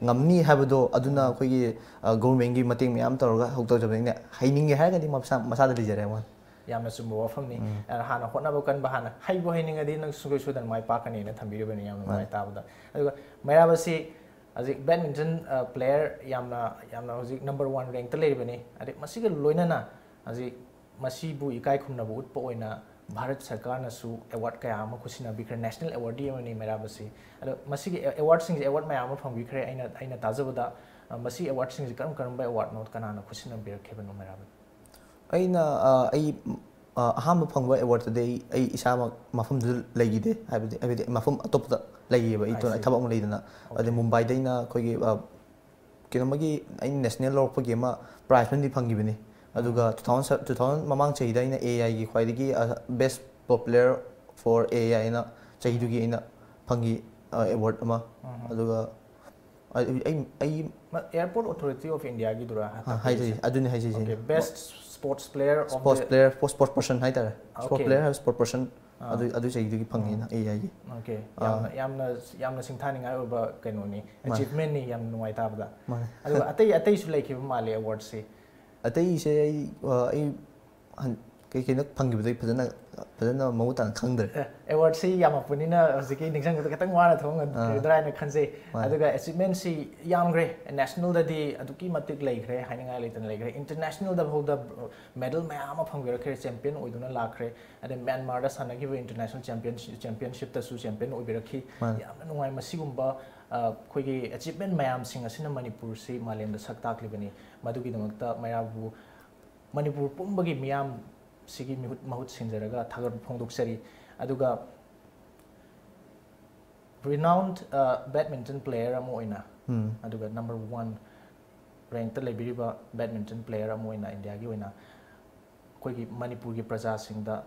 ꯉꯝꯅꯤ ꯍꯥꯏꯕꯗꯣ, ꯑꯗꯨꯅ ꯑꯩꯈꯣꯏꯒꯤ ꯒꯣꯔꯃꯦꯟꯒꯤ ꯃꯇꯦꯡ ꯃꯌꯥꯝ ꯇꯧꯔꯒ ꯍꯧ ꯇꯧꯖꯕꯅꯤꯅ, ꯍꯩꯅꯤꯡꯉꯦ ꯍꯥꯏꯔꯒꯗꯤ ꯃꯁꯥ ꯃꯁꯥꯗ ꯂꯩꯖꯔꯦ꯫ ꯌꯥꯝꯅ ꯆꯨꯝꯕ ꯋꯥꯐꯝꯅꯤ꯫ ꯍꯥꯟꯅ ꯍꯣꯠꯅꯕ ꯀꯟꯕ, ꯍꯥꯟꯅ ꯍꯩꯕꯨ ꯍꯩꯅꯤꯡꯉꯗꯤ ꯅꯪ ꯁꯨꯡꯁꯣꯏ ꯁꯣꯏꯗꯅ ꯃꯥꯏ ꯄꯥꯛꯀꯅꯤꯅ ꯊꯝꯕꯤꯔꯤꯕꯅꯤ꯫ ꯌꯥꯝꯅ ꯅꯨꯡꯉꯥꯏ ꯇꯥꯕꯗ꯫ ꯑꯗꯨꯒ ꯃꯩꯔꯥꯕꯁꯤ ꯍꯧꯖꯤꯛ badminton player ꯌꯥꯝꯅ, ꯌꯥꯝꯅ ꯍꯧꯖꯤꯛ number one rank ꯇ ꯂꯩꯔꯤꯕꯅꯤ꯫ ꯑꯗꯩ ꯃꯁꯤꯒ ꯂꯣꯏꯅꯅ ꯍꯧꯖꯤꯛ ꯃꯁꯤꯕꯨ ꯏꯀꯥꯏ ꯈꯨꯝꯅꯕ ꯎꯠꯄ ꯑꯣꯏꯅ ꯚꯥꯔꯠ ꯁꯔꯀꯥꯔꯅꯁꯨ award ꯀꯌꯥ ꯑꯃ ꯈꯨꯠꯁꯤꯟꯅꯕꯤꯈ꯭ꯔꯦ꯫ National award ꯗꯤ ꯑꯃꯅꯤ ꯃꯩꯔꯥꯕꯁꯤ꯫ ꯑꯗꯣ ꯃꯁꯤꯒꯤ award ꯁꯤꯡꯁꯦ, award ꯃꯌꯥꯝ ꯑꯃ ꯐꯪꯕꯤꯈ꯭ꯔꯦ꯫ ꯑꯩꯅ, ꯑꯩꯅ ꯇꯥꯖꯕꯗ, ꯑ, ꯃꯁꯤ award ꯁꯤꯡꯁꯦ ꯀꯔꯝ ꯀꯔꯝꯕ award ꯅꯣ, ꯀꯅꯥꯅ ꯈꯨꯠꯁꯤꯟꯅꯕꯤꯔꯛꯈꯤꯕꯅꯣ ꯃꯩꯔꯥꯕ? ꯑꯩꯅ, ꯑ, ꯑꯩ, ꯑ, ꯑꯍꯥꯟꯕ ꯐꯪꯕ award ꯇꯨꯗꯤ ꯑꯩ, ꯑꯩ ꯏꯁꯥꯃꯛ ꯃꯐꯝꯗꯨꯗ ꯂꯩꯈꯤꯗꯦ, ꯍꯥꯏꯕꯗꯤ, ꯍꯥꯏꯕꯗꯤ ꯃꯐꯝ ꯑꯇꯣꯞꯄꯗ ꯂꯩꯈꯤꯕ꯫ ꯑꯩ, I see꯫ ꯊꯕꯛ ꯑꯃ ꯂꯩꯗꯅ꯫ ꯑꯗꯩ ꯃꯨꯝꯕꯥꯏꯗꯩꯅ ꯑꯩꯈꯣꯏꯒꯤ, ꯑ, ꯀꯩꯅꯣꯃꯒꯤ ꯑꯩꯅ national ꯂꯧꯔꯛꯄꯒꯤ ꯑꯃ prize ꯑꯃꯗꯤ ꯐꯪꯈꯤꯕꯅꯤ꯫ ꯑꯗꯨꯒ two thousand, two thousand ꯃꯃꯥꯡ ꯆꯍꯤꯗ ꯑꯩꯅ A I ꯒꯤ ꯈ꯭ꯋꯥꯏꯗꯒꯤ, ꯑ, best popular for A I ꯍꯥꯏꯅ ꯆꯍꯤꯗꯨꯒꯤ ꯑꯩꯅ ꯐꯪꯈꯤ, ꯑ, award ꯑꯃ꯫ ꯑꯗꯨꯒ ꯑꯩ, ꯑꯩ, ꯑꯩ ꯃ-, Airport Authority of India ꯒꯤꯗꯨꯔꯥ? ꯑ, ꯍꯥꯏꯖꯩ, ꯑꯗꯨꯅꯤ ꯍꯥꯏꯖꯩꯁꯦ꯫ Okay, best sports player of sports the player, sports person ꯍꯥꯏꯇꯥꯔꯦ꯫ Sports Okay. player ꯍꯥꯏꯕ, sports person꯫ ꯑꯥ꯫ ꯑꯗꯨ, ꯑꯗꯨ ꯆꯍꯤꯗꯨꯒꯤ ꯐꯪꯉꯦꯅ A I ꯒꯤ꯫ Okay. ꯑꯥ꯫ ꯌꯥꯝꯅ, ꯌꯥꯝꯅ, ꯌꯥꯝꯅ ꯁꯤꯡꯊꯥꯅꯤꯡꯉꯥꯏ ꯑꯣꯏꯕ ꯀꯩꯅꯣꯅꯤ, ꯃꯥꯅꯦ꯫ Achievement ꯅꯤ, ꯌꯥꯝ ꯅꯨꯡꯉꯥꯏ ꯇꯥꯕꯗ꯫ ꯃꯥꯅꯦ꯫ ꯑꯗꯨꯒ ꯑꯇꯩ, ꯑꯇꯩꯁꯨ ꯂꯩꯈꯤꯕ ꯃꯥꯜꯂꯦ award ꯁꯤ꯫ ꯑꯇꯩꯁꯦ ꯑꯩ, ꯑ, ꯑꯩ ꯍꯟ-, ꯀꯩ ꯀꯩꯅꯣ ꯐꯪꯈꯤꯕꯗꯩ ꯐꯖꯅ, ꯐꯖꯅ ꯃꯃꯨꯠ ꯇꯥꯅ ꯈꯪꯗ꯭ꯔꯦ꯫ ꯑꯦ, award ꯁꯤ ꯌꯥꯝꯃꯛꯄꯅꯤꯅ ꯍꯧꯖꯤꯛꯀꯤ ꯅꯤꯡꯁꯤꯡꯕꯗ ꯈꯤꯇꯪ ꯋꯥꯅ ꯊꯣꯛꯑꯝꯒꯗ꯭ꯔꯥ ꯍꯥꯏꯅ ꯈꯟꯖꯩ꯫ ꯃꯥꯅꯦ꯫ ꯑꯗꯨꯒ achievement ꯁꯤ ꯌꯥꯝꯈ꯭ꯔꯦ꯫ National ꯗꯗꯤ ꯑꯗꯨꯛꯀꯤ ꯃꯇꯤꯛ ꯂꯩꯈ꯭ꯔꯦ, ꯍꯥꯏꯅꯤꯡꯉꯥꯏ ꯂꯩꯇꯅ ꯂꯩꯈ꯭ꯔꯦ꯫ International ꯗ ꯐꯥꯎꯗ medal ꯃꯌꯥꯝ ꯑꯃ ꯐꯪꯕꯤꯔꯛꯈ꯭ꯔꯦ, champion ꯑꯣꯏꯗꯨꯅ ꯂꯥꯛꯈ꯭ꯔꯦ꯫ ꯑꯗꯩ ꯃ꯭ꯌꯥꯟꯃꯥꯔꯗ ꯁꯥꯟꯅꯈꯤꯕ international championship, championship ꯇꯁꯨ champion ꯑꯣꯏꯕꯤꯔꯛꯈꯤ꯫ ꯃꯥꯅꯦ꯫ ꯌꯥꯝꯅ ꯅꯨꯡꯉꯥꯏ꯫ ꯃꯁꯤꯒꯨꯝꯕ, ꯑ, ꯑꯩꯈꯣꯏꯒꯤ achievement ꯃꯌꯥꯝꯁꯤꯡ ꯑꯁꯤꯅ ꯃꯅꯤꯄꯨꯔꯁꯤ ꯃꯥꯂꯦꯝꯗ ꯁꯛ ꯇꯥꯛꯂꯤꯕꯅꯤ꯫ ꯃꯗꯨꯒꯤꯗꯃꯛꯇ ꯃꯩꯔꯥꯕꯨ ꯃꯅꯤꯄꯨꯔ ꯄꯨꯝꯕꯒꯤ ꯃꯤꯌꯥꯝꯁꯤꯒꯤ ꯃꯤꯍꯨꯠ, ꯃꯍꯨꯠ ꯁꯤꯟꯖꯔꯒ ꯊꯥꯒꯠꯄ ꯐꯣꯡꯗꯣꯛꯆꯔꯤ꯫ ꯑꯗꯨꯒ renowned, ꯑ, badminton player ꯑꯃ ꯑꯣꯏꯅ, ꯎꯝ꯫ ꯑꯗꯨꯒ number one rank ꯇ ꯂꯩꯕꯤꯔꯤꯕ badminton player ꯑꯃ ꯑꯣꯏꯅ, ꯏꯟꯗꯤꯌꯥꯒꯤ ꯑꯣꯏꯅ ꯑꯩꯈꯣꯏꯒꯤ ꯃꯅꯤꯄꯨꯔꯒꯤ ꯄ꯭ꯔꯖꯥꯁꯤꯡꯗ,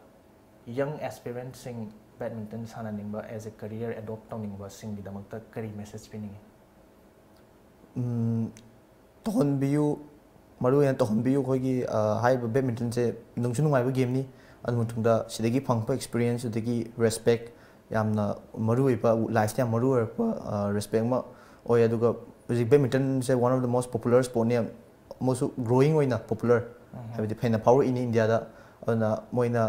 young aspirant ꯁꯤꯡ badminton ꯁꯥꯟꯅꯅꯤꯡꯕ, as a career adopt ꯇꯧꯅꯤꯡꯕꯁꯤꯡꯒꯤꯗꯃꯛꯇ ꯀꯔꯤ message ꯄꯤꯅꯤꯡꯉꯤ? ꯎꯝ, ꯇꯧꯍꯟꯕꯤꯌꯨ, ꯃꯔꯨ ꯑꯣꯏꯅ ꯇꯧꯍꯟꯕꯤꯌꯨ꯫ ꯑꯩꯈꯣꯏꯒꯤ, ꯑ, ꯍꯥꯏꯔꯤꯕ badmintonꯁꯦ ꯅꯨꯡꯁꯨ ꯅꯨꯡꯉꯥꯏꯕ gameꯅꯤ꯫ ꯑꯗꯨ ꯃꯇꯨꯡꯗ ꯁꯤꯗꯒꯤ ꯐꯪꯉꯛꯄ experience, ꯑꯗꯒꯤ respect, ꯌꯥꯝꯅ ꯃꯔꯨ ꯑꯣꯏꯕ, lifeꯇ ꯌꯥꯝ ꯃꯔꯨ ꯑꯣꯏꯔꯛꯄ, ꯑ, respect ꯑꯃ ꯑꯣꯏ꯫ ꯑꯗꯨꯒ ꯍꯧꯖꯤꯛ badmintonꯁꯦ one of the most popular sportꯅꯤ, ꯑꯃꯁꯨ growing ꯑꯣꯏꯅ popular, ꯍꯥꯏꯕꯗꯤ ꯐꯅ ꯐꯥꯎꯔꯛꯏꯅꯤ ꯏꯟꯗꯤꯌꯥꯗ꯫ ꯑꯗꯨꯅ ꯃꯣꯏꯅ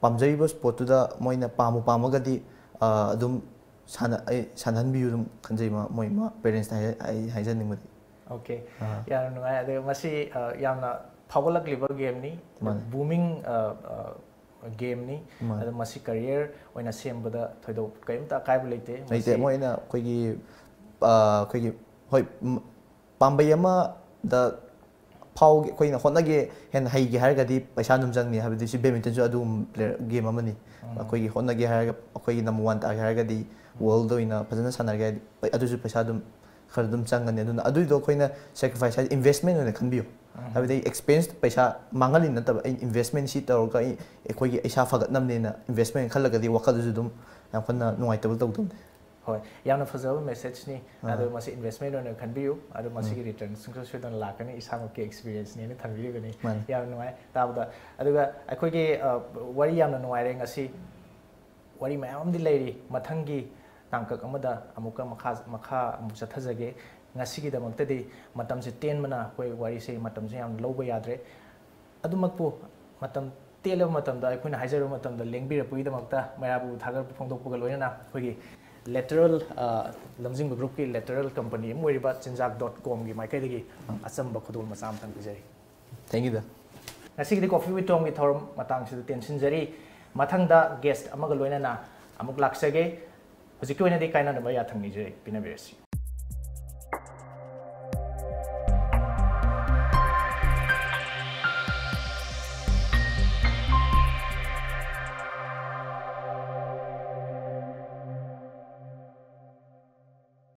ꯄꯥꯝꯖꯔꯤꯕ sportꯇꯨꯗ ꯃꯣꯏꯅ ꯄꯥꯝꯕꯨ ꯄꯥꯝꯃꯒꯗꯤ, ꯑ, ꯑꯗꯨꯝ ꯁꯥꯟꯅ-, ꯑꯩ ꯁꯥꯟꯅꯍꯟꯕꯤꯌꯨ ꯑꯗꯨꯝ ꯈꯟꯖꯩ꯫ ꯃ-, ꯃꯣꯏ ꯃ-, parentsꯇ ꯍꯥꯏ-, ꯑꯩ ꯍꯥꯏꯖꯅꯤꯡꯕꯗꯤ꯫ Okay꯫ ꯑꯥ꯫ ꯌꯥꯝꯅ ꯅꯨꯡꯉꯥꯏ꯫ ꯑꯗꯨꯒ ꯃꯁꯤ, ꯑ, ꯌꯥꯝꯅ ꯐꯥꯎꯒꯠꯂꯛꯂꯤꯕ gameꯅꯤ꯫ ꯃꯥꯅꯦ꯫ Booming, ꯑ, ꯑ, gameꯅꯤ꯫ ꯃꯥꯅꯦ꯫ ꯑꯗꯣ ꯃꯁꯤ career ꯑꯣꯏꯅ ꯁꯦꯝꯕꯗ ꯊꯣꯏꯗꯣꯛ ꯀꯔꯤꯝꯇ ꯑꯀꯥꯏꯕ ꯂꯩꯇꯦ꯫ ꯂꯩꯇꯦ꯫ ꯃꯁꯤ ꯃꯣꯏꯅ ꯑꯩꯈꯣꯏꯒꯤ, ꯑ, ꯑꯩꯈꯣꯏꯒꯤ, ꯍꯣꯏ, ꯝ-, ꯄꯥꯝꯕꯩ ꯑꯃꯗ ꯐꯥꯎꯒꯦ, ꯑꯩꯈꯣꯏꯅ ꯍꯣꯠꯅꯒꯦ, ꯍꯦꯟꯅ ꯍꯩꯒꯦ ꯍꯥꯏꯔꯒꯗꯤ ꯄꯩꯁꯥ ꯑꯗꯨꯝ ꯆꯪꯅꯤ꯫ ꯍꯥꯏꯕꯗꯤ ꯁꯤ badmintonꯁꯨ ꯑꯗꯨꯒꯨꯝꯕ player, game ꯑꯃꯅꯤ꯫ ꯑꯩꯈꯣꯏꯒꯤ ꯍꯣꯠꯅꯒꯦ ꯍꯥꯏꯔꯒ, ꯑꯩꯈꯣꯏꯒꯤ number one ꯇꯥꯒꯦ ꯍꯥꯏꯔꯒꯗꯤ, worldꯗ ꯑꯣꯏꯅ ꯐꯖꯅ ꯁꯥꯟꯅꯒꯦ ꯍꯥꯏꯔꯗꯤ, ꯄꯩ-, ꯑꯗꯨꯁꯨ ꯄꯩꯁꯥ ꯑꯗꯨꯝ ꯈꯔ ꯑꯗꯨꯝ ꯆꯪꯒꯅꯤ꯫ ꯑꯗꯨꯅ ꯑꯗꯨꯏꯗꯣ ꯑꯩꯈꯣꯏꯅ sacrifice ꯍꯥꯏꯗꯤ investment ꯑꯣꯏꯅ ꯈꯟꯕꯤꯌꯨ꯫ ꯍꯥꯏꯕꯗꯤ ꯑꯩ expense, ꯄꯩꯁꯥ ꯃꯥꯡꯍꯜꯂꯤ ꯅꯠꯇꯕ, ꯑꯩ investment ꯁꯤ ꯇꯧꯔꯒ ꯑꯩ, ꯑꯩꯈꯣꯏꯒꯤ ꯏꯁꯥ ꯐꯒꯠꯅꯕꯅꯦꯅ investment ꯈꯜꯂꯒꯗꯤ ꯋꯥꯈꯜꯗꯨꯁꯨ ꯑꯗꯨꯝ ꯌꯥꯝ ꯀꯟꯅ ꯅꯨꯡꯉꯥꯏꯇꯕ ꯇꯧꯗꯕꯅꯦ꯫ ꯍꯣꯏ, ꯌꯥꯝꯅ ꯐꯖꯕ messageꯅꯤ꯫ ꯑꯗꯣ ꯃꯁꯤ investment ꯑꯣꯏꯅ ꯈꯟꯕꯤꯌꯨ꯫ ꯑꯗꯣ ꯃꯁꯤꯒꯤ return ꯁꯨꯡꯁꯣꯏ ꯁꯣꯏꯗꯅ ꯂꯥꯛꯀꯅꯤ꯫ ꯏꯁꯥꯃꯛꯀꯤ experienceꯅꯦꯅ ꯊꯝꯕꯤꯔꯤꯕꯅꯤ꯫ ꯃꯥꯅꯤ꯫ ꯌꯥꯝ ꯅꯨꯡꯉꯥꯏ ꯇꯥꯕꯗ꯫ ꯑꯗꯨꯒ ꯑꯩꯈꯣꯏꯒꯤ, ꯑ, ꯋꯥꯔꯤ ꯌꯥꯝꯅ ꯅꯨꯡꯉꯥꯏꯔꯦ ꯉꯁꯤ꯫ ꯋꯥꯔꯤ ꯃꯌꯥꯝ ꯑꯃꯗꯤ ꯂꯩꯔꯤ꯫ ꯃꯊꯪꯒꯤ ꯇꯥꯡꯀꯛ ꯑꯃꯗ ꯑꯃꯨꯛꯀ ꯃꯈꯥ, ꯃꯈꯥ ꯑꯃꯨꯛ ꯆꯠꯊꯖꯒꯦ꯫ ꯉꯁꯤꯒꯤꯗꯃꯛꯇꯗꯤ ꯃꯇꯝꯁꯦ ꯇꯦꯟꯕꯅ ꯑꯩꯈꯣꯏ ꯋꯥꯔꯤꯁꯦ ꯃꯇꯝꯁꯦ ꯌꯥꯝ ꯂꯧꯕ ꯌꯥꯗ꯭ꯔꯦ꯫ ꯑꯗꯨꯃꯛꯄꯨ ꯃꯇꯝ ꯇꯦꯜꯂꯕ ꯃꯇꯝꯗ ꯑꯩꯈꯣꯏꯅ ꯍꯥꯏꯖꯔꯕ ꯃꯇꯝꯗ ꯂꯦꯡꯕꯤꯔꯛꯄꯒꯤꯗꯃꯛꯇ ꯃꯩꯔꯥꯕꯨ ꯊꯥꯒꯠꯄ ꯐꯣꯡꯗꯣꯛꯄꯒ ꯂꯣꯏꯅꯅ ꯑꯩꯈꯣꯏꯒꯤ Lateral, ꯑ, ꯂꯝꯖꯤꯡꯕ groupꯀꯤ Lateral company ꯑꯃ ꯑꯣꯏꯔꯤꯕ ꯆꯤꯟꯖꯥꯛ dot comꯒꯤ ꯃꯥꯏꯀꯩꯗꯒꯤ ꯑꯆꯝꯕ ꯈꯨꯗꯣꯜ ꯃꯆꯥ ꯑꯃꯇꯪ ꯄꯤꯖꯔꯤ꯫ Thank you, ꯗꯥ꯫ ꯉꯁꯤꯒꯤꯗꯤ Coffee with Tomꯒꯤ ꯊꯧꯔꯝ ꯃꯇꯥꯡꯁꯤꯗ ꯇꯦꯟꯁꯤꯟꯖꯔꯤ꯫ ꯃꯊꯪꯗ guest ꯑꯃꯒ ꯂꯣꯏꯅꯅ ꯑꯃꯨꯛ ꯂꯥꯛꯆꯒꯦ꯫ ꯍꯧꯖꯤꯛꯀꯤ ꯑꯣꯏꯅꯗꯤ ꯀꯥꯏꯅꯅꯕ ꯌꯥꯊꯪ ꯅꯤꯖꯔꯤ, ꯄꯤꯅꯕꯤꯔꯁꯤ꯫